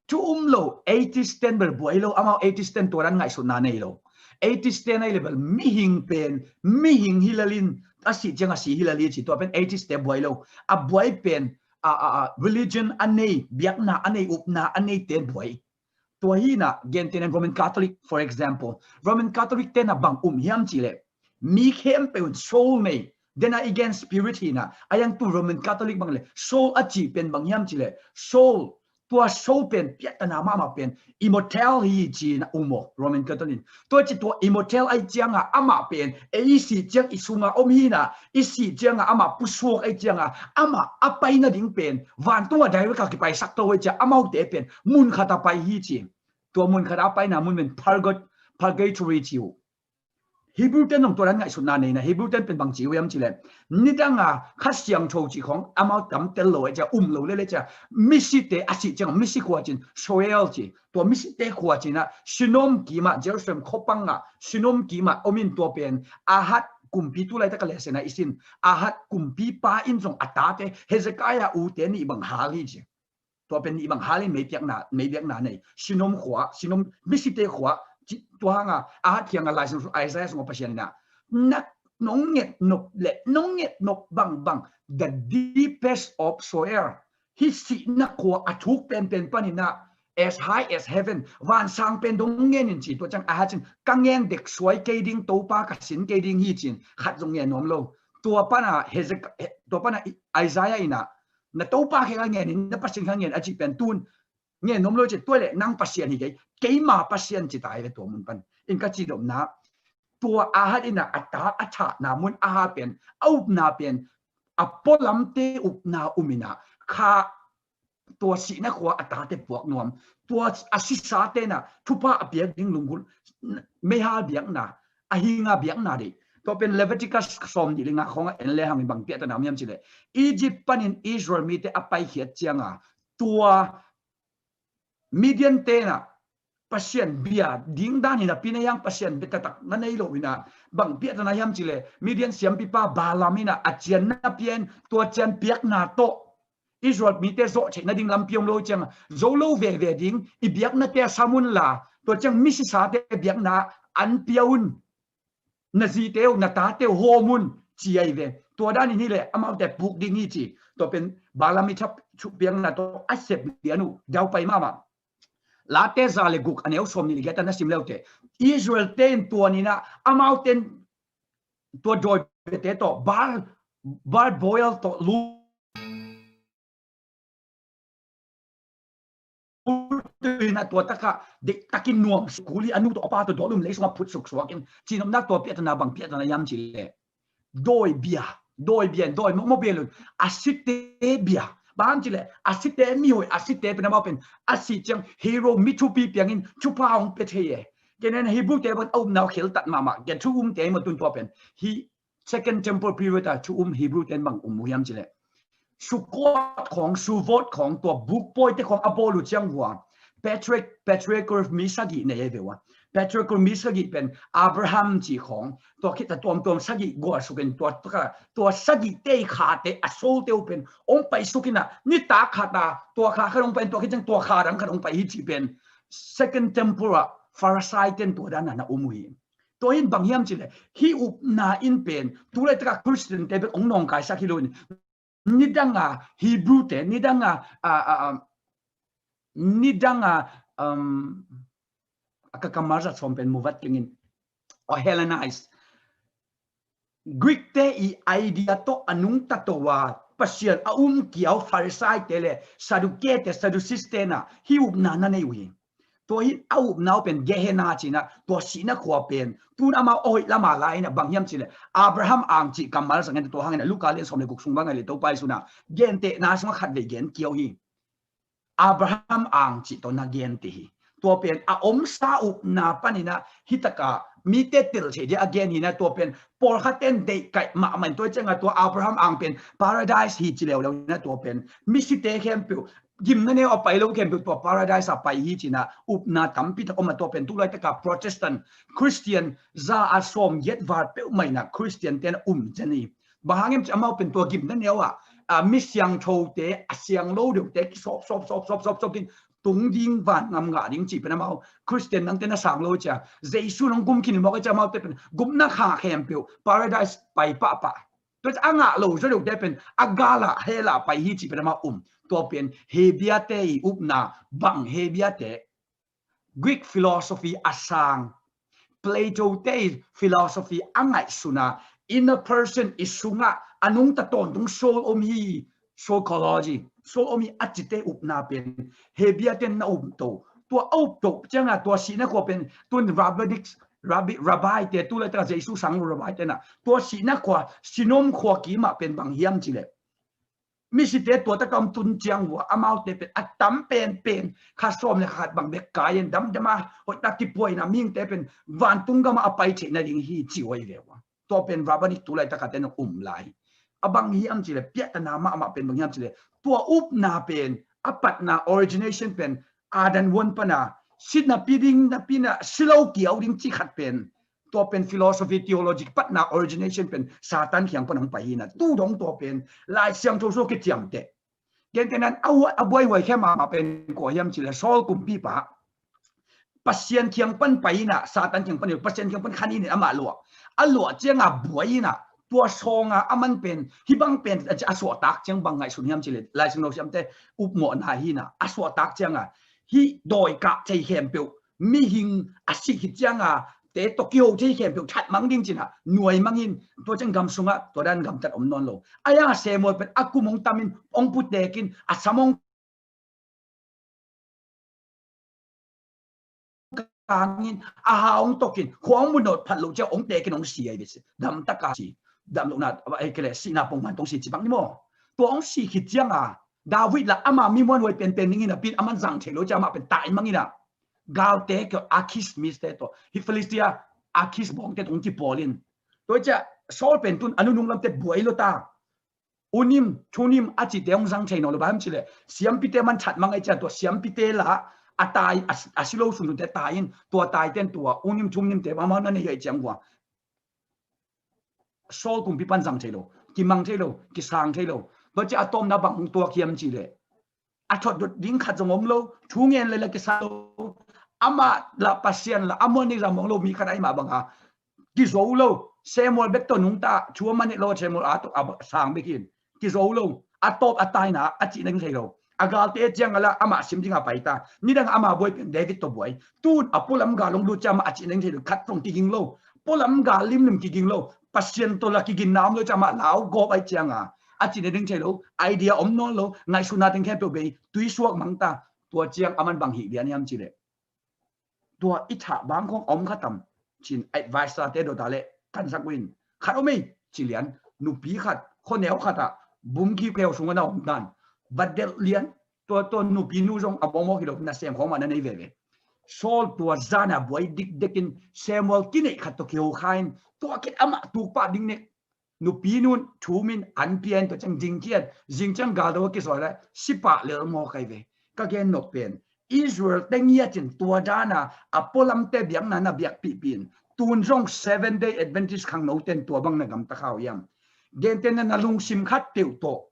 Thu um lo, atheist ten bel buai lo, amau atheist ten tua dan ngaihsutna nei lo. Atheist ten ahih leh bel mihing pen mihing hi lel in, a sih ciang a si hi lel hi ci, tua pen atheist te buai lo. A buai pen a, a, a religion a nei, biakna a nei, upna a nei ten buai. Tua hi ina, gentehna in Roman Catholic, for example, Roman Catholic ten a bang um hiam ci leh, mi khempeuh in soul nei, then a i gen spirit hi ina, a hiang tu Roman Catholic bang leh soul a cih pen bang hiam ci leh, soul, tua soul pen piahtana mahmah pen immortal hi ci ina um aw Roman Catholic in. Tua ci tua immortal ahih cianga amah pen ei i sih ciang i sunga om hi ina, i sih cianga amah pusuak ahih cianga amah a pai nading pen vantung a direct a kipaisak to ahih ciang amaute pen mun khat a pai hi ci. Tua mun khat a paina mun pen purgat-, purgatory ci uh. Hebrew ten zong tua dan ngaihsutna nei ina, Hebrew ten pen bang ci uh hiam ci leh, nidanga Kha Siangtho cih khawng amau tam tel lo ahih ciang, um lo lel ahih ciang, misite a sih ciang misi khua ci in, Sheol ci, tua misite khua ci ina, sinom kimah, Jerusalem khuapangah sinom kimah om in, tua pen Ahaz kumpi, tu laitak a lehsena i sin, Ahaz kumpipa in zong a tate Hezekiah ute nih bang hal hi ci. Tua pen nih bang hal in meipiakna, meibiakna nei. Sinom khua, sinom misite khua, ci, tua hanga Ahaz kianga Lai Siangtho Isaiah sungah Pasian ina, na, nong nget nop le nong nget nop bangbang, the deepest of Sheol, hih sihna khua a thuk penpen pan ina, as high as heaven, vansang pen dong ngen in ci. Tua ciang Ahaz in, ka ngen dek suai kei ding, Topa ka sin kei ding hi ci in, khat zong ngen nuam lo. Tua pana Hezek-, tua pana Isaiah ina, na Topa khe ka ngen in, na Pasian khe ka ngen a cih pen tun ngen nuam lo ci, tua leh nang Pasian hi kei, keima Pasian ci ta hi ve tua mun pan. In ka cih nopna, tua Ahaz ina a ta a thahna mun, Ahaz pen a upna pen a pualamte upna um ina, kha tua sihna khua a tate puak nuam, tua a sisate na thupha a piak ding lunggulh, meihal biakna, a hinga biakna dih. Tua pen Leviticus sawmnih le nga khawngah en le hangin bang piahtana om hiam ci leh, Egypt panin Israel mite a paikhiat cianga tua Midian te na Pasian bia ding dan hi napi, na hiang Pasian bia taktak na nei lo ina, bang piahtana hiam ci leh, Midian siampipa Balaam ina a cian na pia in, tua cian piakna tawh Israel mite zawh theih nading lampi om lo cianga, zo lo veve ding, i biaknate a sam unla, tua ciang misisate biakna an pia un, na zite uh, na tate uh hawm un, ci ahi ve. Tua danin hi leh amaute puk ding hi ci. Tua pen Balaam i thap thupiakna tawh a sep lian uh daupai mahmah. Late za le guk a neu sawmnih le giat ah na sim le uh teh, Israel te in tua ni-in ah amaute in tua dawi biate tawh, Baal, Baal Baal tawh lu in ah tua takah deihtakin nuam kul hi, a nu tawh a pa tawh dawl um lei sungah phutsuk suak in, cinopna tua piahtana bang piahtana hiam cih leh, dawi bia, dawi bia, dawi mawkmawk bia lo in, a site bia. Bang hiam cih leh a site, mihoih a site pen amau pen a sih ciang hero, mi thupi piangin thupha hong pia thei e. Ken en Hebrew te bang a upna uh kheltat mahmah, gen thu um te maw tun tua pen. Hih Second Temple period ah thu um Hebrew ten bang um uh hiam cih leh, Sukkot khawng, Suvot khawng, tua buk pawite khawng a bawl uh ciang vua, patriarch, patriarchal mi sagih nei ahi ve ua. Patriarchal mi sagih pen Abraham cih khawng, tua khit a tuamtuam sagih gualsuk in tua, tua, tua sagihte i khate, a solte uh pen hong paisuk in ah, nitak khat ah tua kha khat hong pai in, tua khit ciang tua kha dang khat hong pai hi cih pen Second Temple ah Pharisee ten tua dan ah na um uh hi. Tua hi in bang hiam cih leh, hih upna in pen tu laitak ah Christian te bek hong nawngkaisak hi lo in, nidang a Hebrew te, nidang a, a, a, a, nidanga, um, a ka kammal zat sawm pen muvat kengin, or Hellenized. Greek te i idea tawh a nungta to a, Pasian a um kiau Pharisai te le Sadducee te, Sadducees te na hi upna na nei uh hi. Tua hi a upna uh pen Gehenna cina, tua sihna khua pen tun ama a hoih lama lai na bang hiam cile, Abraham ang cih kammal sangin tua hangin Luka lian sawm le guk sung bang ngai le Topa Jesu na gentehna sungah khat vei gen kiau hi. Abraham ang cih tawh na gen ti hi. Tua pen a omsa upna paninah hitaka mite tel thei dia a gen hina, tua pen pawlkhat ten deihkaih mahmah in tua cianga tua Abraham ang pen paradise hi ci leuleu hina, tua pen misite khempeuh, gimna neu a pai lo khempeuh tua paradise a pai hi cina upna tampi tak om a, tua pen tulaitaka Protestant Christian za a sawm giat val peuhmah ina Christian ten a um cen hi. Bang hang em ci amau pen tua gimna neu ah, a, mi siangthote, a siang lo deuhte kisawp sawp sawp sawp sawp sawp ding, tung ding, van ngam ngah ding cih pen amau Christian nangte na sang lo cia, Jesu nong gum khin mawk a cia amaute pen gupna kha khempeuh paradise pai pahpah. Tua cia a ngah lo zaw deuhte pen a galah helah pai hi cih pen amau um. Tua pen Hebiate i upna bang Hebiate Greek philosophy a sang, Plato te philosophy a ngaihsuna inner person i sungah a nungta tawntung soul om hi, psychology, soul om hi a cite upna pen Hebia ten na upto. Tua a upto cianga tua sihna khua pen tun rabbinic, rabbi, rabbi te tu laitaka Jesu sang rabbi tena tua sihna khua, sinom khua kimah pen bang hiam cile, misite tua taka om tun ciang hua amaute pen a tam penpen kha sawm le khat bang bek kai-in damdama hoihtak kipuaina mihingte pen vantung gama a pai theihna ding hi ci huai ve ua. Tua pen rabbinic tu laitaka ten um lai. A bang hiam cile, piahtana mahmah pen bang hiam cile, tua upna pen a patna origination pen Adam huan pana sinapi ding napina silo kiau ding ci khat pen tua pen philosophy theology patna origination pen Satan kiang pan hong pai hina. Tu dong tua pen Lai Siangtho sua kiciamteh. Gentenan a buaihuai khe mahmah pen kua hiam cile Saul kumpipa Pasian kiang pan pai hina, Satan kiang pan, Pasian kiang pan khan hina amah luah. A luah cianga buai hina, tua sawnga a man pen hibang pen a suahtak ciang bang ngaihsun hiam cile Lai Siangtho siamte upmawhna hina, a suahtak cianga hih dawi kah thei khempeuh mihing a sih khit cianga te tawh kiho thei khempeuh thatmang ding cina nuaimang in tua ciang gam sungah tua dan gamtat om nawn lo. A ianga Samuel pen a kum hong tamin hong putekin a sam hong kangin a ha hong tokin khua hong munawt phat lo ciang hong tekin hong si ai ve si. Damtaka si. Damlohna, eh, kele sihna pongman tong si ci bang ni maw. Tua hong si khit cianga David la ama mi muanhuai penpen ningin a pin aman zang thei lo cia amah pen tai mangina. Galte kio Akis miste to hi Philistia Akis bawngte tong kipawlin. Tua cia Saul pen tun a nunung lamte buai lo ta. Unim, Thunim a cite hong zang thei nawn lo bang hiam cile siampite man that mang ai cia tua siampite la a tai, a, a silo sunsunte tai in tua taiten tua Unim Thumnimte bang amau na nei ai ciang hua. Saul kumpi pan zang thei lo, kimang thei lo, kisang thei lo. Tua cia a tawmna bang hong tuak hiam cile a thotdot ding khat zong om lo, thu ngen le la kisa lo. Amah la Pasian la a muan ding zam om lo, mi khat a i mah banga kizo lo. Samuel bek tawh nungta thu a man hi lo, Samuel a tawh a sang bek hin kizo lo. A tawp a taina a cih neng thei lo. A galte ciang a la amah sim dinga pai ta. Nidang ama buai pen David tawh buai. Tun a pualam gal hong lut cia amah a cih neng thei lo. Khat zong kiging lo. Pualam gal limlim kiging lo. Pasian tawh la kiginna om lo cia amah lau gawp ai cianga a cih neng thei lo. Idea om nawn lo. Ngaihsutna teng khempeuh bei. Tuisuak mangta. Tua ciang aman bang hih lian hiam cile tua i thah bang khong a om khatam cin advice te dota le kansak win khat om ei ci lian. Nupi khat khuaneu khatah bum kiu keu sungah na om dan. Vadelh lian. Tua, tua nupi nu zong a mawmawk hi lo, na sem khawng mah na nei veve. Saul tua zana buai dikdekin Samuel kineih khat tawh kiho kha in tua kit amah tukpah ding nek. Nupi nun thumin an pia in tua ciang dingkian zing ciang galdo a kisawi lai sipah lel maw kai ve. Ka gen nop pen Israel te ngiatin tua dana a pualamte biakna na biakpihpih in tun zong Seven Day Adventist khangnoten tua bang na gamta khau hiam? Gentena na lungsim khat teuh tawh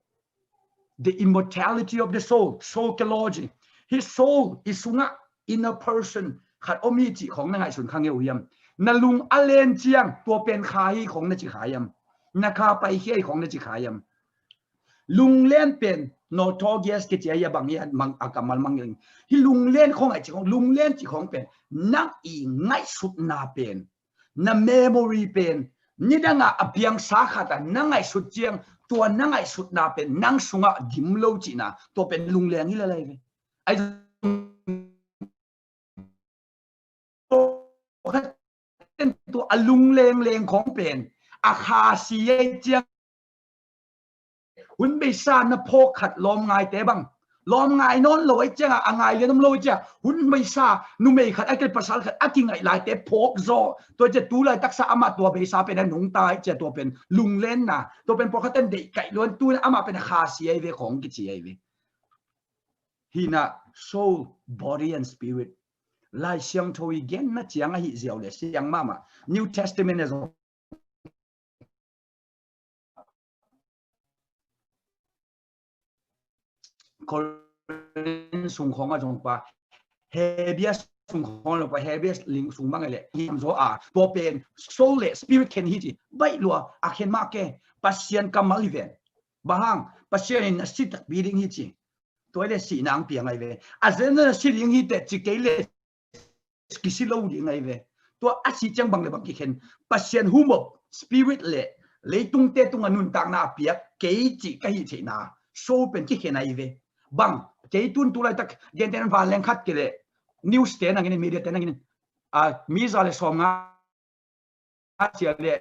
the immortality of the soul, soulology. Hih soul i sungah inner person khat om hi cih khawng na ngaihsun kha ngeu hiam? Na lung a len ciang tua pen kha hi khawng na ci kha hiam? Na kha paikhia hi khawng na ci kha hiam? Lunglen pen Notorious kici a hi a, bang hi a, mang a kammal mang ing. Hi lunglen khong a ci khong, lunglen ci khong pen nang i ngaihsutna pen, na memory pen, nidang a a piangsa khat a na ngaihsut ciang, tua na ngaihsutna pen nang sungah dim lo cihna, tua pen lungleng hi lalai ve. Ai tua a lunglengleng khong pen a kha si ei ciang, hun beisa na phawk khat lawm ngaite bang, lawm ngai nawn lo ei ciang a, a ngai lian om lo ei ciang, hun beisa numei khat a kil pasal khat a kingaih laite phawk zaw, tua ciang tu laitaksa amah tua beisa pen a nungta ei ciang, tua pen lunglenna, tua pen pawlkhat ten deih kaih luan, tu amah pen a kha si ei ve khong kici ei ve. Hi na, soul, body and spirit. Lai Siangtho i genna ciang ahi ziau le siang mahmah. New Testament a zong, Corinth sung khong a zong pa, Hebrew sung khong lo pa, Hebrew ling sung bang le hiam zo a, tua pen soul le spirit khen hi ci. Baih lua a khen mah ke, Pasian kammal hi ven. Bang hang, Pasian in a si takpi ding hi ci. Tua le sihna ang piang ai ve. A zenzen a si ding hi teh ci kei le kisi lo ding ai ve. Tua a si ciang bang le bang kikhen, Pasian humop spirit le leitungte tunga nuntakna a piak kei ci ka hi theihna, soul pen kikhen ai ve. Bang, kei tun tu laitak genten vanleng khat ke le, news te nangin, media te nangin, a, mi za le sawm nga a cia le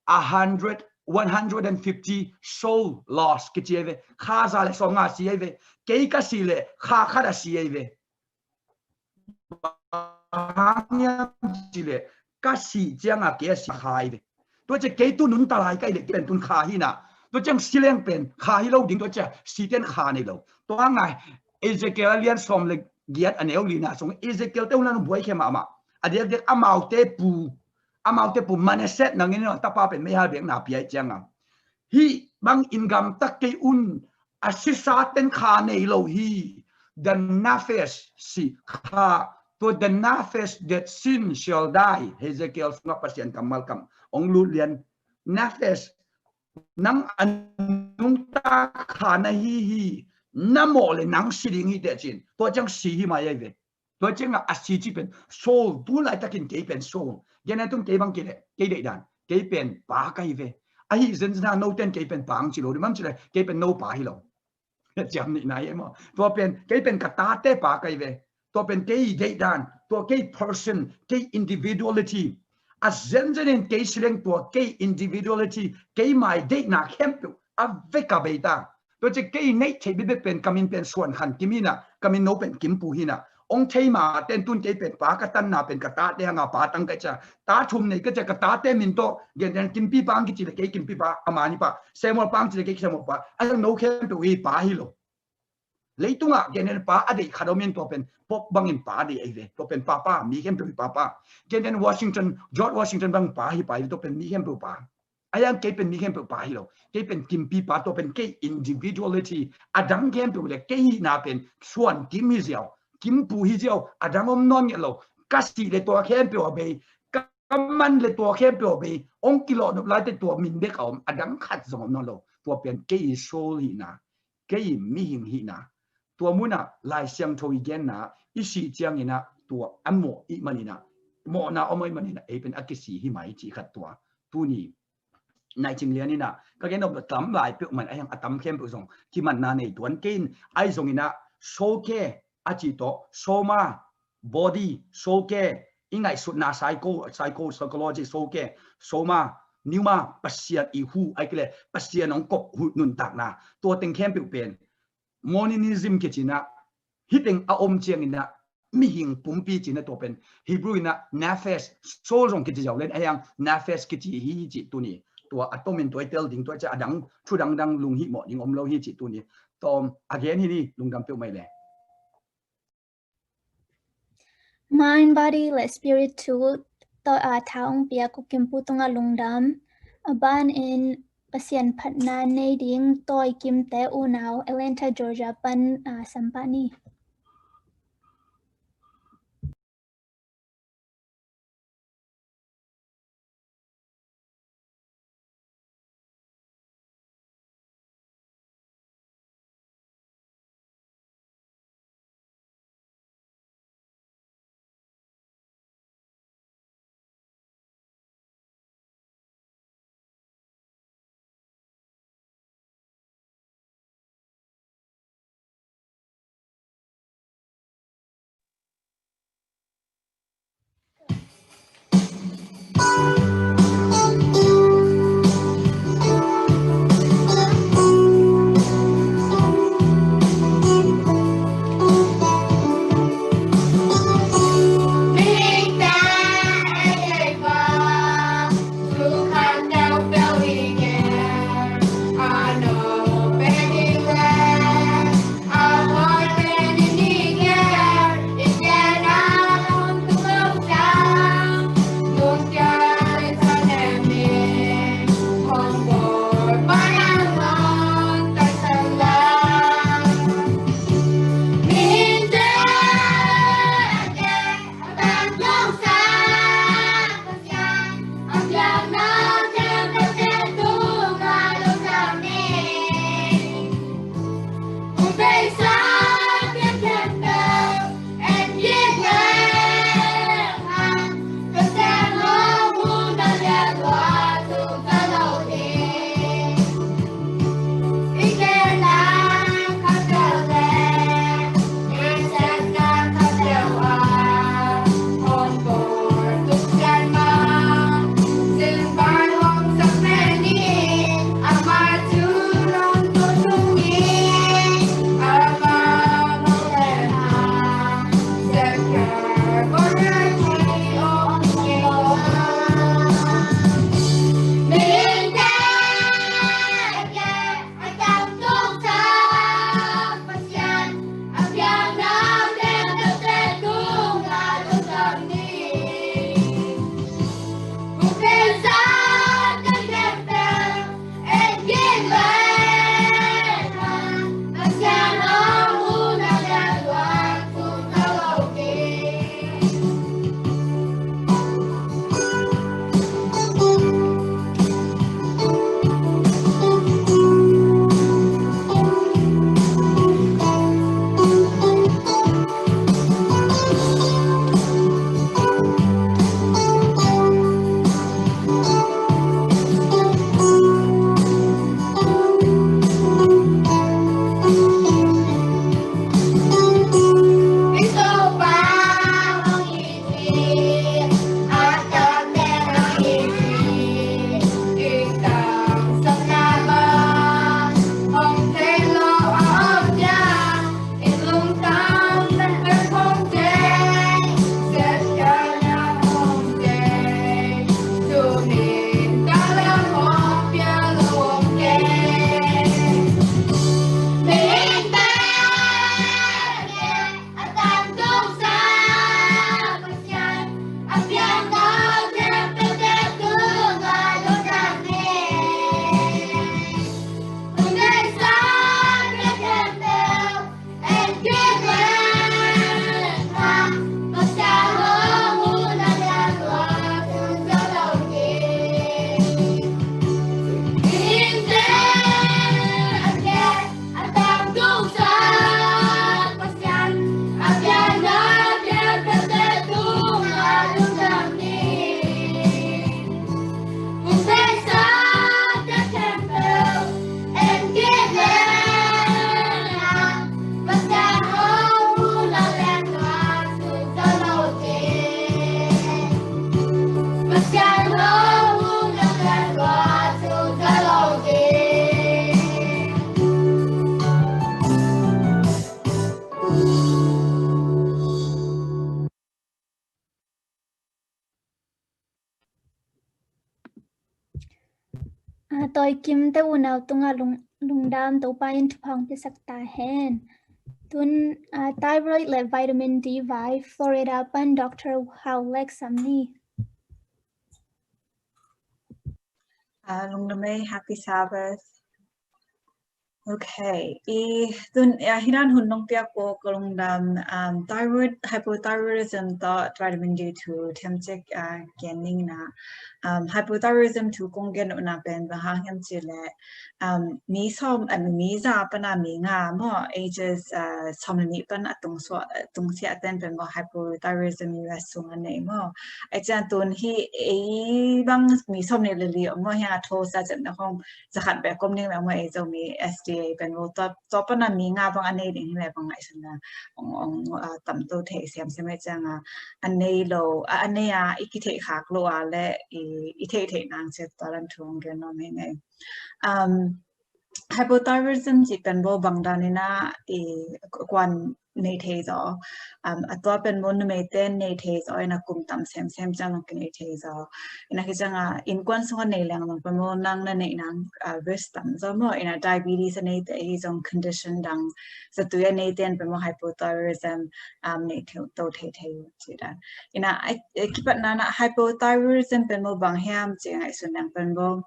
a hundred, one hundred and fifty soul loss kici ai ve. Kha za le sawm nga si ai ve. Kei ka si le kha khat a si ai ve. Bang hang hiam ci le ka si ciang a kei a si kha ai ve. Tua ciang kei tu nunta lai ka hi le kei pen tun kha hi na. Tua ciang si leng pen kha hi lo ding, tua ciang si ten kha nei lo. Tua ngai Ezekiel a lian sawm le giat a neu lina sung Ezekiel te hun lan buai khe mahmah. A diakdiak amaute pu, amaute pu Manasseh nangin a tapa pen meihal biakna piai cianga, hih bangin gamtak kei un, a sisa ten kha nei lo hi. The nafesh, si kha, tua the nafesh that sin shall die. Ezekiel sungah Pasian kammal kam ong lut lian. Nafesh, nang a nungta kha na hi hi, na mawh le nang si ding hi teh cin. Tua ciang si hi mai ai ve. Tua ciangah a si ci pen soul, tu laitakin kei pen soul. Gen a tun kei bang kei le, kei deih dan, kei pen pa ka hi ve. Ahi zenzen a noten kei pen pa ang ci lo, dimam ci le, kei pen no pa hi lo. Ciam nih nai emaw. Tua pen, kei pen ka tate pa ka hi ve. Tua pen kei deih dan, tua kei person, kei individuality. A zenzen in kei sileng tua kei individuality, kei mai deihna khempeuh a vek a bei ta. Tua ciang kei neih theih bekbek pen ka min pen Suan Khan Kim hi na, ka min no pen Kim Pu hi na. Ong thei ma ten tun kei pen pa ka tanna pen ka tate hanga pa tang ka cia. Ta thum nei ka cia, ka tate min tawh genten Kimpi pa ang kici le kei Kimpi pa, a mani pa. Samuel pa ang ci le kei Samuel pa. A no khempeuh hi pa hi lo. Leitungah genten pa a deih khat om in tua pen Pope bangin pa a deih ai ve. Tua pen papa, mi khempeuh hi papa. Genten Washington, George Washington bang pa hi pa hi, tua pen mi khempeuh pa. A yang kei pen mi khempeuh pa hi lo. Kei pen Kimpi pa, tua pen kei individuality. A dang khempeuh le kei hihna pen Suan Kim hi ziau, Kim Pu hi ziau, a dang om nawn nget lo. Ka sih le tua khempeuh a bei, ka man le tua khempeuh a bei. Ong kilawh nop lai te tua min bek a om, a dang khat zong om nawn lo. Tua pen kei soul hihna, kei mihing hihna. Tua munah Lai Siangtho i genna, i sih cianginah tua a mawh i hih maninah, mawhna om i hih maninah ei pen a kisi hi mai cih khat tua tuni nai cing lian inah ka gen nop tam lai peuhmah a hiang a tam khempeuh zong kimanna nei tuan kei in, ahi zonginah soul care a cih tawh, soma, body, soul care, i ngaihsutna psycho, psycho, psychology, soul care, soma, pneuma, Pasian i hu, ai kile Pasian hong kop hu nuntakna, tua teng khempeuh pen Monism kicinah, hih teng a om cianginah mihing pumpi cinah tua pen Hebrew inah nafesh, soul zong kici ziau len a hiang nafesh kici hi cih tuni. Tua a tomin tua i tel ding, tua ciah a dang thu dangdang lunghih mawh ding om lo hi cih tuni. Tawm a gen hi ni, lungdam peuhmah le. Mind, body le spirit thu tawh a tha hong piak U Kim Pu tungah lungdam. A ban in Pasian phatna nei ding Tawi Kim te unau Atlanta, Georgia pan, ah, sam pah ni. A, tawi kim te unau tungah lung, lungdam, Topa in thupha hong piasak ta hen. Tun, a, thyroid le vitamin D vai Florida pan Doctor Hau Lek sam ni. A, lungdam ei, happy Sabbath. Okay. I tun, a, hinan hun nong piak ko ka lungdam, um, thyroid, hypothyroidism tawh vitamin D two themcik, a, gen ning na. Um, hypothyroidism thu kong gen uh na pen bang hang hiam ci le, um, mi sawm, a, mi za pan a mi nga maw, ages, a, sawm le nih pan a tung suah, a tung siah ten pen maw hypothyroidism U S sung a nei maw. Ai cian tun hi ei bang mi sawm nih le li maw hiang a tho sa cen na khong zakhat bek kom ning le maw ei Zomi S D A pen maw tua, tua pan a mi nga bang a nei ding hi le bang ngaihsun na ong, ong, a, tam to thei siam siam ai ciang a, a nei lo, a, a nei a i kitheih khak lo a le i, i theih theih nang ciat tua lan thu ong gen nuam hi ngei. Um, hypothyroidism ci pen bo bang dan ina i kuan nei thei zaw. Um, a tua pen bo numeite nei thei zaw, ina kum tam semsem ciang long kinei thei zaw. Ina hi ciang a innkuan sung a nei leng zong pen bo nang na neih nang, uh, risk tam zaw maw. Ina diabetes a neite hi zong condition dang zatui a neite in pen bo hypothyroidism, um, nei thei, to thei thei ci dan. Ina, ai, ai, kipatna na hypothyroidism pen bo bang hiam ci ngaihsun leng pen bo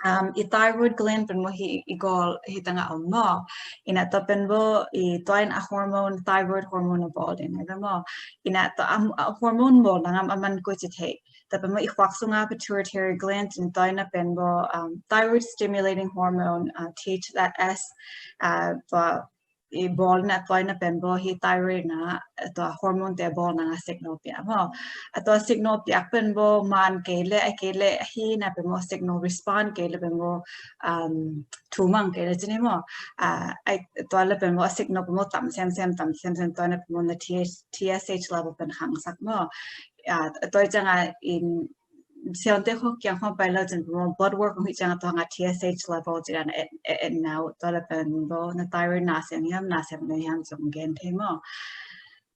um, i thyroid gland pen maw hi i gol hi tanga om maw. Ina tua pen bo i tua in a hormone, thyroid hormone a bawl ding hi maw. Ina tua, um, a hormone bawl nang am a man ko ci thei. Tua pen maw i khuak sunga pituitary gland in tua ina pen bo, um, thyroid stimulating hormone, uh, T H S, uh, tua i bawl na tua ina pen bo hi thyroid na tua hormone te bawl na nga signal piak maw. A tua signal piak pen bo man kei le, a kei le hi na pen bo signal respond kei le pen bo, um, thu mang kei le cini maw. A, ai tua le pen bo signal pen bo tam semsem, tam semsem tua na pen bo na T S H, T S H level pen hangsak maw. A, tua ciang a in siawnte khua kiang khua pai lo cin pen bo blood work hong hi ciang a tua nga T S H level ci dan et, et, et nau tua le pen bo na thyroid na sem hiam, na sem na hiam cong gen thei maw.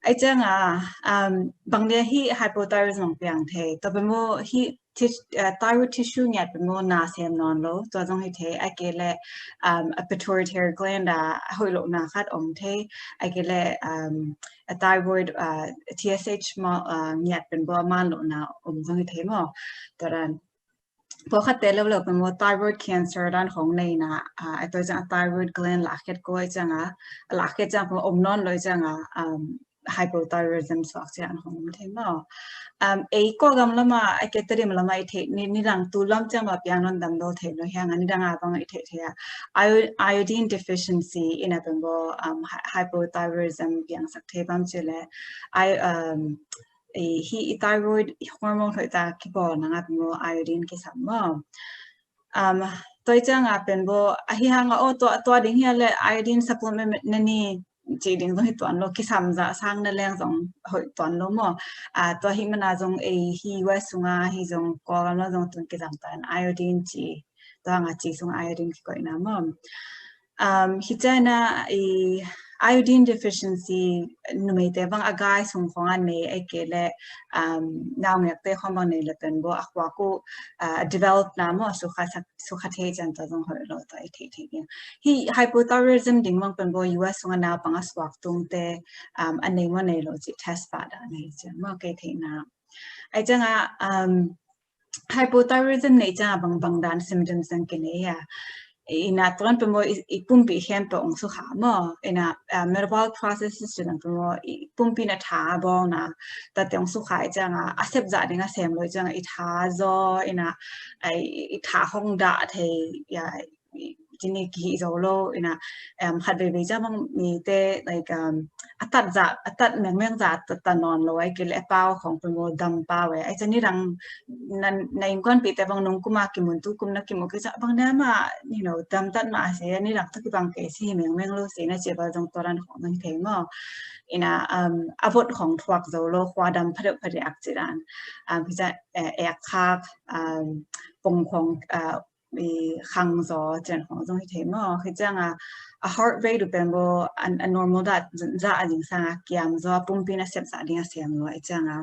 Ai ciang a, um, bang dia hi hypothyroidism hong piang thei. Tua pen bo hi tis-, uh, thyroid tissue ngiat pen bo na sem nawn lo. Tua zong hi thei, ai kei le, um, a pituitary gland a hoih lo na khat om thei. Ai kei le, um, a thyroid, uh, T S H maw, uh, ngiat pen bo a man lo na om zong hi thei maw. Tua dan pawlkhat te lo lo pen bo thyroid cancer dan khong nei na, uh, a tua ciang a thyroid gland la khet ko ai ciang a, la khet ciang pen bo om nawn lo ai ciang a, um, hypothyroidism suak ciang khong om thei maw. Um, ei ko gam lama, a ke Tedim lama i thei, ni, ni dang tu lam ciang ma piang nawn dam lo thei lo hiang a ni dang a bang i thei thei a. Io-, iodine deficiency ina pen bo, um, hy-, hypothyroidism piang sak thei bam ci le. I, um, i, hi i thyroid hormone hoih ta kibawl na nga pen bo iodine kisam maw. Um, tua ciang a pen bo, a hi hang a, oh, tua, tua ding hi a le iodine supplement na ni ci ding zong hi tuan lo, kisam za sang na leng zong hoih tuan lo maw. A, tua hi mana zong ei hi U S sunga hi zong Kawlgam lo zong tun kisam tan iodine ci, tua nga ci sung iodine kikoih na maw. Um, hi ciang a i iodine deficiency numeite bang a gai sung khong a nei ai kei le, um, naungekte khong bang nei le pen bo a khuak uh, uh, develop na maw sukha sak, sukha thei ciang tua zong hoih lo tua i thei thei ding. Hi hypothyroidism ding bang pen bo U S sunga naupang a suak tungte, um, a nei maw nei lo ci test pah dan hi ciang maw kei theihna. Ai ciang a, um, hypothyroidism nei ciang a bang bang dan symptoms zong kinei a. Ina tua pen bo i, i pumpi khempeuh ong sukha maw. Ina, uh, metabolic processes ci dan pen bo i pumpi na tha bawl na. Tate ong sukha ai ciang a, a sep zah ding a sem lo ai ciang a i tha zaw, ina, ai, i tha hong dah thei, ya, i, cini kihi zo lo ina, um, khat veivei ciang bang mite like, um, a tat zah, a tat mengmeng zah a tat nawn lo ai kei le a pau khong pen maw dam pau e. Ai ciang nidang na, na innkuanpihte bang nung kum a kimun tu kum na kimu kei ciang bang ne mah, you know, dam tat mah se, nidang tawh kibang kei si mengmeng lo si na ci bel zong tua dan khong zong hi thei maw. Ina, um, a vot khong thuak zo lo, khua dam phadeuh phadiak ci dan. Um, hi ciang, eh, ek khak, um, pong khong, uh, i khang zaw cian khong zong hi thei maw. Hi ciang a, a heart rate uh pen maw, a, a normal zah, zah a zingsang a kiam zaw, a pumpi na sep zah ding a sem lo, hi ciang a,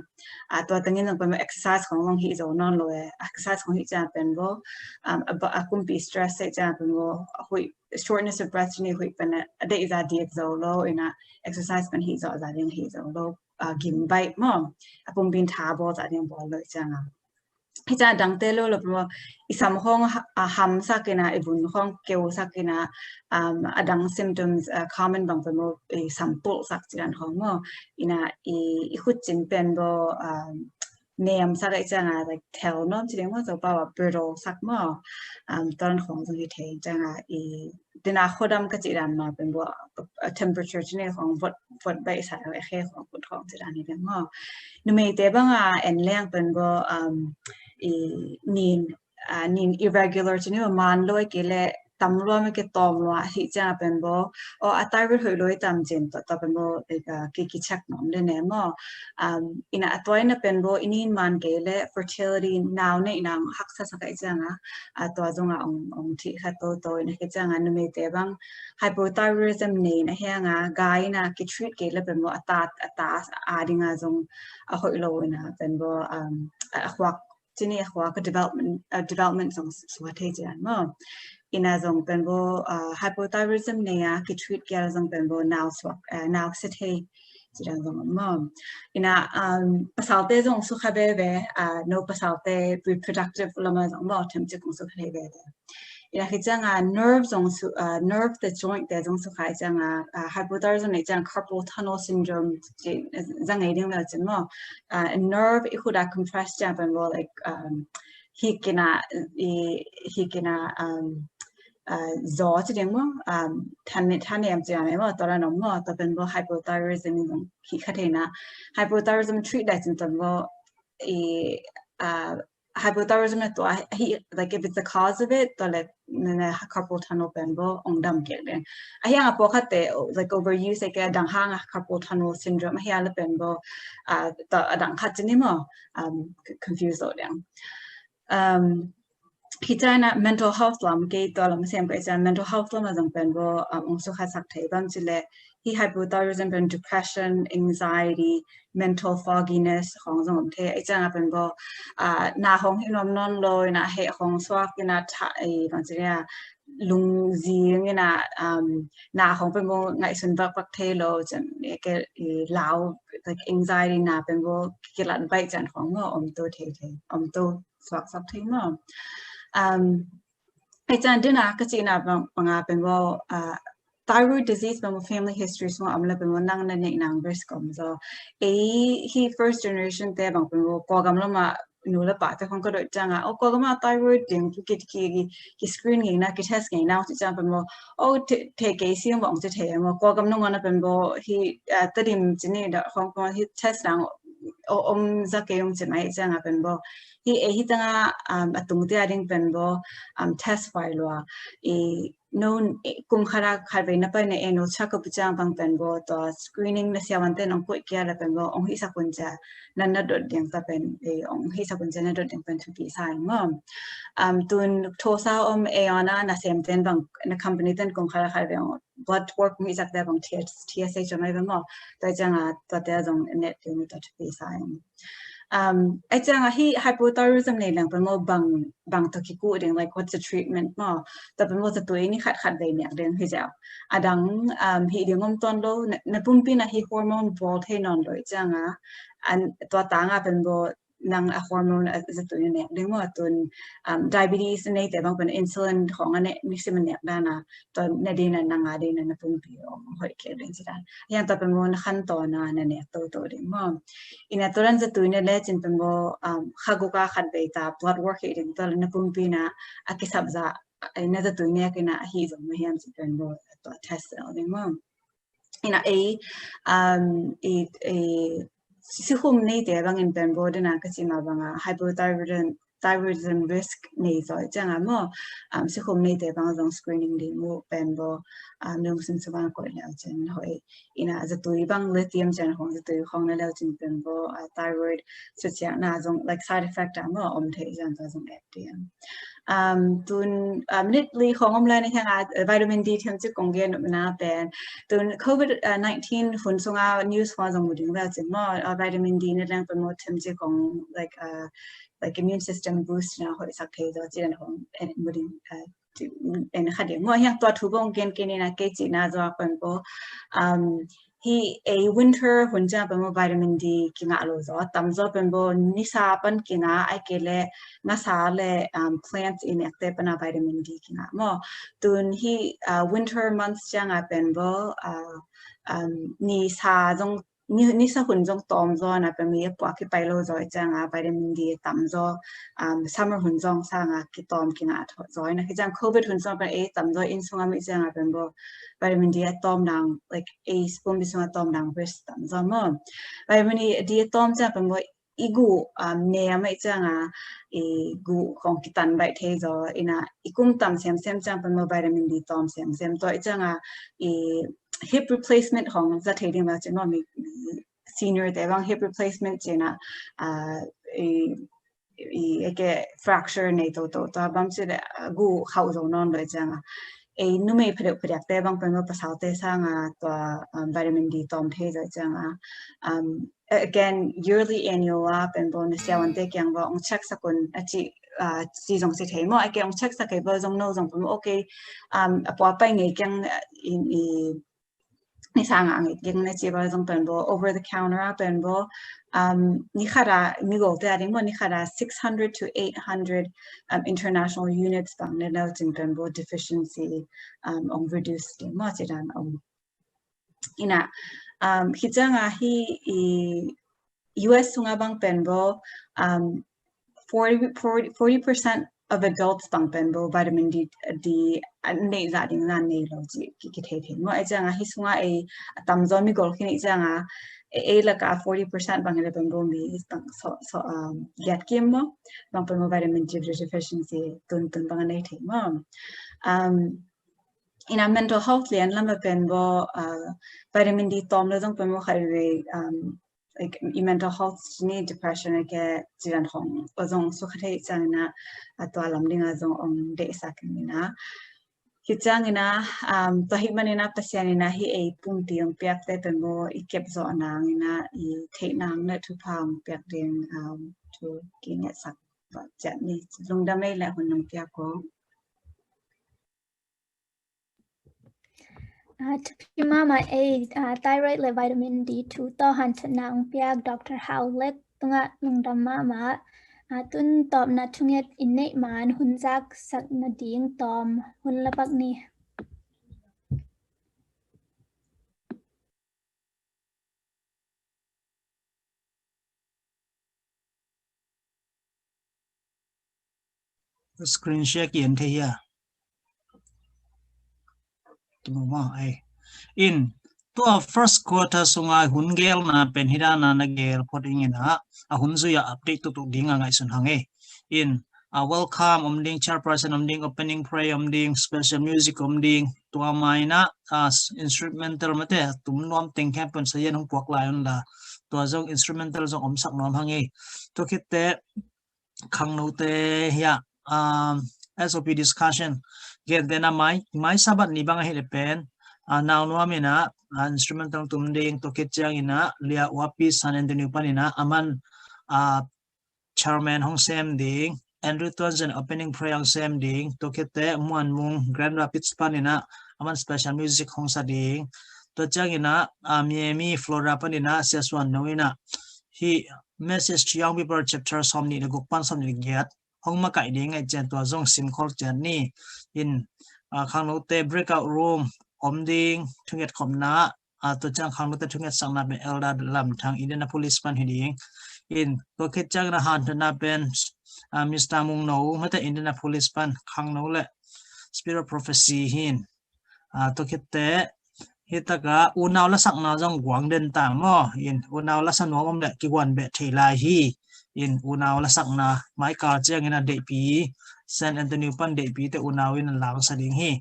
a tua tengin zong pen maw exercise khong zong hi zo nawn lo e, exercise khong hi ciang pen maw, um, a, a pumpi stress hi ciang pen maw, a huih, shortness of breath cini huih pen a deih zah diak zo lo, ina exercise pen hi zo zah ding hi zo lo, a gim baih maw, a pumpin tha bawl zah ding bawl lo, hi ciang a. Hi ciang a dangte lo lo pen maw, i sam khong ha-, a hamsak ina, i vun khong keusak ina, um, a dang symptoms, uh, common bang pen maw, i sam pulhsak ci dan khong maw. Ina i, i khut cin pen maw, um, nemsak ai ciang a, like, thel nuam ci ding maw, Zopau a brittle sak maw. Um, tua dan khong zong hi thei ciang a, i, tina khuadam ka ci dan ma pen maw, a temperature cini khong vot, vot baih sa lo, e khe khong khut khong ci dan hi ding maw. Numeite bang a en leng pen maw, um, i nin, a, nin irregular cini maw, man lo ai kei le tam lua mah kei tawm lua hi ciang a pen maw, o a thyroid hoih lo i tam cin tua, tua pen maw, like, a, ki, ki check nuam le ne maw. Um, ina a tua ina pen maw, i nin man kei le fertility nau neih nang haksa sak ai ciang a, a tua zong a ong, ong thih kha toto ina hi ciang a numeite bang hypothyroidism nei na hiang a, gai na ki treat kei le pen maw, a ta, a ta a ding a zong a hoih lo ina pen maw, um, a, a khuak cini a khuak a development, a development zong suak thei cian maw. Ina zong pen maw, uh, hypothyroidism nei a ki treat kei a zong pen maw nau suak, uh, nau se thei ci dan zong maw. Ina, um, pasalte zong sukha veve, uh, no pasalte reproductive lam a zong maw themcik kong sukha thei veve. Ina hi ciang a nerve zong su, uh, nerve te joint te zong sukha ai ciang a, uh, hypothyroidism nei ciang carpal tunnel syndrome ci, uh, zang ei ding lo cin maw. Uh, nerve i khut a compress ciang pen maw, like, um, hi kina, i, hi kina, um, uh, zaw ci ding maw, um, than ne, than ne am ci a me maw, tua dan om maw, tua pen maw hypothyroidism i zong hi kha thei na. Hypothyroidism treat dai cin tua maw, i, uh, hypothyroidism na tua hi, like, if it's the cause of it, tua le na, na carpal tunnel pen maw ong dam kei ding. A hiang a pawlkhat te, like, overuse ai kei a dang hang a carpal tunnel syndrome a hiang le pen maw, uh, tua a dang khat cini maw, um, c-, confuse lo ding. Um, hi ciang a mental health lam kei tua lam sem kei ciang mental health lam a zong pen maw, um, ong sukha sak thei bang ci le hi hypothyroidism pen depression, anxiety, mental fogginess khong zong om thei. Ai ciang a pen maw, uh, na khong hi nuam nawn lo ina, heh khong suak ina, tha, i, bang ci le a, lungzing ina, um, na khong pen maw ngaihsun vakvak thei lo, ciang, i, ke, i, lau, like, anxiety na pen maw kilat baih cian khong maw om to thei thei, om to suak sak thei maw. Um, ai ciang dina ka cina bang, bang a pen maw, uh, thyroid disease bang maw family history sung a om le pen maw nang na neih nang risk om zaw. Ei hi first generation te bang pen maw Kawlgam lam a nu le pa te khong ka dot ciang a, o Kawlgam a thyroid ding ki, ki, ki, ki screen ngei na, ki test ngei na ci ciang pen maw, o the, the kei si maw ong ci thei maw, Kawlgam nangawn a pen maw hi, uh, Tedim cini da khong pen maw hi test nang o, om za kei ong ci mai ciang a pen maw. Hi, ei hi tang a, um, a tung te a ding pen maw, um, test vai lua. I, no, i, kum khat a khat vei na pai na ei no check up ciang bang pen maw, tua screening na siavuante nong koih kei a le pen maw, ong hi sak un cia, na na dot ding ta pen, i, ong hi sak un cia na dot ding pen thupi sa ing maw. Um, tun thosa om ei on a na sem ten bang, na company ten kum khat a khat vei ong blood work mi sak te bang T S, T S H om ai pen maw. Tua ciang a, tua te a zong net ding mi tua thupi sa ing. Um, ai ciang a hi hypothyroidism nei leng pen maw bang, bang tawh kikuh ding, like, what's the treatment maw? Tua pen maw zatui ni khat khat vei nek ding hi ziau. A dang, um, hi ding om tuan lo, na, na pumpi na hi hormone bawl thei nawn lo i ciang a, an, tua tang a pen maw nang a hormone a zatui na nek ding maw tun, um, diabetes nei te bang pen insulin khong a ne, ni sim a nek dan a, tua na ding na, na nga ding na, na pumpi ong hoih kei ding ci dan. Hiang tua pen maw na khan to na, na nek to to ding maw. Ina tua dan zatui na le cin pen maw, um, kha guk a khat vei ta blood work hi ding tua na pumpi na a kisap za ei na zatui nek ina ahi zong mah hiam ci pen bo tua test cell ding maw. Ina ei, um, i, i sikhum neite bangin pen bo dena ka ci ma banga hypothyroidism, thyroidism risk nei zaw i cianga maw, um, sikhum neite bang zong screening ding uh pen bo, um, lungsim sung bang koih leu cin hoih. Ina zatui bang lithium cin hong zatui hong na leu cin pen bo, uh, thyroid suciakna zong like side effect a maw om thei zan zong et diam. Um, tun, uh, minute li khong om lai na hiang a, uh, vitamin D thiam ci kong gen na pen. Tun covid, uh, nineteen hun sunga news khong zong mu ding leu cin maw, uh, vitamin D na leng pen maw thiam ci kong like, uh, like immune system boost na hoih sak thei zaw ci dan hong en mu ding, uh, en kha ding maw hiang tua thu bong gen ken ina kei ci na zaw pen bo. Um, hi ei winter hun ciang pen bo vitamin D kingah lo zaw, tam zaw pen bo nisa pan kingah ai ke le ngasa le, um, plants in ekte pana vitamin D kingah maw. Tun hi, uh, winter months cianga pen bo, uh, um, nisa zong ni, nisa hun zong tawm zaw na pen mi a puak hi pai lo zaw i cianga vitamin D tam zaw, um, summer hun zong sanga kitawm kingah zaw ina hi ciang covid hun zong pen ei tam zaw inn sunga mi cianga pen bo vitamin D a tawm nang like ei spoon bi sunga tawm nang risk tam zaw maw. Vitamin D a tawm ciang pen bo i gu, um, ne a mai cianga i gu kong kitan bai thei zaw ina i kum tam sem sem ciang pen mo vitamin D tawm sem sem tua i cianga i hip replacement hong za thei ding ma cin maw mi, mi senior te bang hip replacement cina, uh, i, i eke fracture nei to to tua bam ci le, uh, gu khau zo non lo i cianga ei numei phadeu phadiak te bang pen mo pasal te sanga tua, um, vitamin D tawm thei zaw i cianga, um, again, yearly annual a pen bo na siawan te kiang bo ong check sakun a ci, uh, ci zong ci thei maw eke ong check sak kei bo zong no zong pen bo okay, um, a pua pai ngei kiang, uh, in i ni sanga ngei kiang na ci bo zong pen bo over the counter a pen bo, um, ni khada mi go te a ding bo ni khada six hundred to eight hundred, um, international units bang ne lau cin pen bo deficiency, um, ong reduce ding maw ci dan ong ina, um, hi cianga hi i U S sunga bang pen bo, um, forty, forty, forty percent of adults bang pen bo vitamin D, D, uh, nei za ding zan nei lo ci ki, ki thei thei maw. Ei cianga hi sunga ei a tam zaw mi gol khin ei cianga ei, ei laka forty percent bang le pen bo mi bang so, so, um, giat kim maw. Bang pen bo vitamin D deficiency tun tun bang nei thei maw. Um, ina mental health lian lama pen bo, uh, vitamin D tawm le zong pen bo khai ve, um, like i mental health ni depression eke ciran hong o zong su kha thei ciang ina a tua lam dinga zong ong de sa ken ina. Hi ciang ina, um, tua hi man ina Pasian ina hi ei pumpi ong piak te pen bo i kep zo nang ina i thei nang le thupha ong piak ding, um, thu ki nge sak ba ciat ni lungdam ei le hun nang piak ko. Ah, thupi mahmah ei, ah, thyroid le vitamin D two tawh hanthawnna ong piak Doctor Hau Lek tungah lungdam mahmah. Ah, tun tawpna thunget in neih man hun zak sak nading tawm hun lapak ni. Screen share ki en thei hia? Tuma ma ai. In tua first quarter sunga hun gelna pen hidana na gel phot ingina a hun zuia update tutuk dinga ngaihsun hang e. In a welcome om ding, chairperson om ding, opening prayer om ding, special music om ding, tua maina a instrumental mate tum nuam teng khem pun sayan hong puak lai un la tua zong instrumental zong om sak nuam hang e. Tua khitte khangnote hia, um, S O P discussion gen tena mai, mai Sabat ni bang ahi le pen, uh, nau nuam ina, uh, instrumental tum ding, tua khit ciang ina Lia Uapi San Antonio pan ina aman, uh, chairman hong sem ding, Andrew Tuanzin opening prayer hong sem ding, tua khitte Muan Mung Grand Rapids pan ina aman special music hong sa ding. Tua ciang ina, uh, Miami Florida pan ina Sia Suan No ina hi Message to Young People chapter sawm nih le guk pan sawm nih le giat hong makaih ding ngaih cian tua zong simkhol cian ni. In, uh, khangnote breakout room om ding thunget khopna, uh, tua ciang khangnote thunget sakna pen Elder Lam Thang Indianapolis pan hi ding. In tua khit ciang na hanthawnna pen, uh, Mister Mung No mate Indianapolis pan khangno le Spirit of Prophecy hi in. A, tua khitte, hi taka unau lasakna zong guang den ta maw. In unau lasa nuam om le kiguan beh thei lai hi. In unau lasakna mai kal ciangin a deihpi, San Antonio pan deihpi te unau in a langsa ding hi.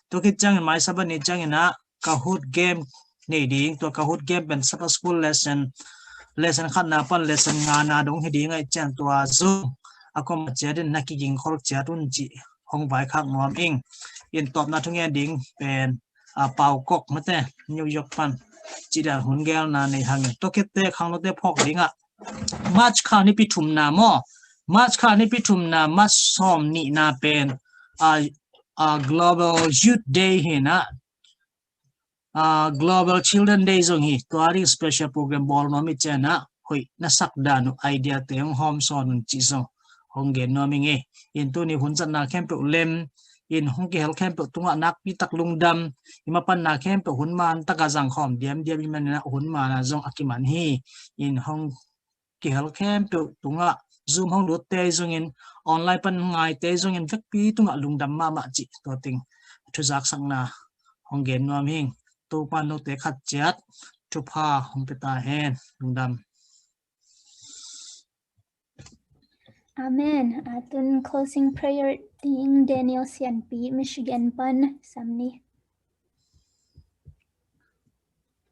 Tua khit ciangin mai Sabbath ni ciangin a Kahoot game nei ding, tua Kahoot game pen Sabbath School lesson, lesson khatna pan lesson ngana dong hi ding ahih ciang tua zong a kom a ciat in na kiging khol ciat un cih hong vaikhak nuam ing. In tawpna thungen ding pen, a, Pau Kok mate New York pan cih dan hun gelna nei hang in. Tua khitte khangnote phawk dingah March kha nipi thumna maw? March kha nipi thumna, March sawm nihna pen, a, a, Global Youth Day hi in a, a, Global Children Day zong hi. Tua ding special program bawl nuam i ciang a, hoih na sak dan uh idea te hong hawm sawn un cih zong hong gen nuam ing e. In tuni hun zatna khempeuh lem in hong kihel khempeuh tungah nakpi tak lungdam. I mapanna khempeuh hun man taka zangkhawm diamdiam i manin a hun man a zong a kiman hi. In hong kihel khempeuh tungah Zoom hong lutte zongin, online pan ngaite zongin vekpi tungah lungdam mahmah cih tua teng thuzaksakna hong gen nuam hing. Topa note khat ciat thupha hong pia ta hen. Lungdam. Amen. A, tun closing prayer ding Daniel Sianpi, Michigan pan sam ni.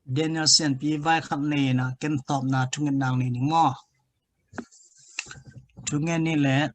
Daniel Sianpi vaikhat nei in a, ken tawpna thungetna nei ning maw? Thungen ni le.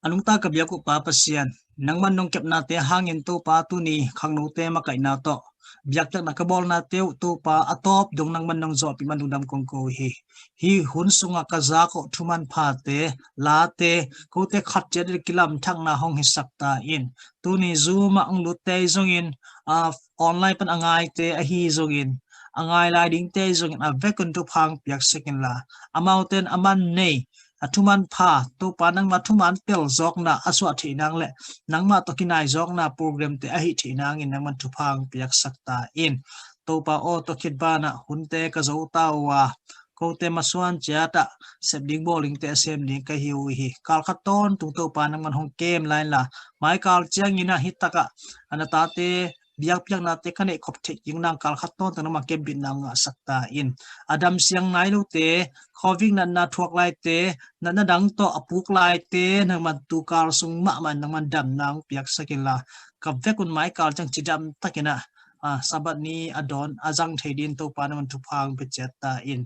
A nungta ka biak uh Pa Pasian, nangman nong kepnate hangin Topa tuni khangnote makaihna tawh biakpiakna ka bawlnate uh Topa a tawp dong nangman nong zawhpih man lungdam kong ko hi. Hih hun sungah ka zak uh thuman phate, late, kote khat ciat in kilamthakna hong hisak ta in. Tuni Zoom ah hong lutte zongin, a, online pan a ngaite ahi zongin, a ngai lai dingte zongin a vekun thupha hong piaksak inla, amaute in a man nei, a thuman pha, Topa nangma thuman tel zawkna a suah theih nang le nangma tawh kinai zawkna programte a hih theih nangin nangman thupha hong piaksak ta in. Topa aw, tua khit banah hunte ka zo ta uh a, kote masuan ciatah sep ding bawl dingte a sem ding ka hi uh hi. Kal khat tawntung Topa nangman hong kem lai inla, mai kal ciangin a hi takah a na tate biakpiaknate ka neih khop theih ding nang kal khat tawntung nangma kembitna hong ngahsak ta in. A dam siang nai lote, Covid natna thuak laite, natna dang tawh a puk laite, nangman tu kal sung mahmah nangman damna hong piaksak inla, ka vekun mai kal ciang cidam takin a, a, Sabbath ni a dawn a zang thei dingin Topa nangman thupha hong pia ciat ta in.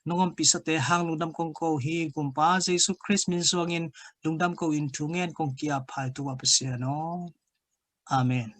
Nong ompihsate hang lungdam kong ko hi, Gumpa Jesu Khrist min suangin lungdam ko in thu ngen kong ki-ap hi Topa Pasian aw. Amen.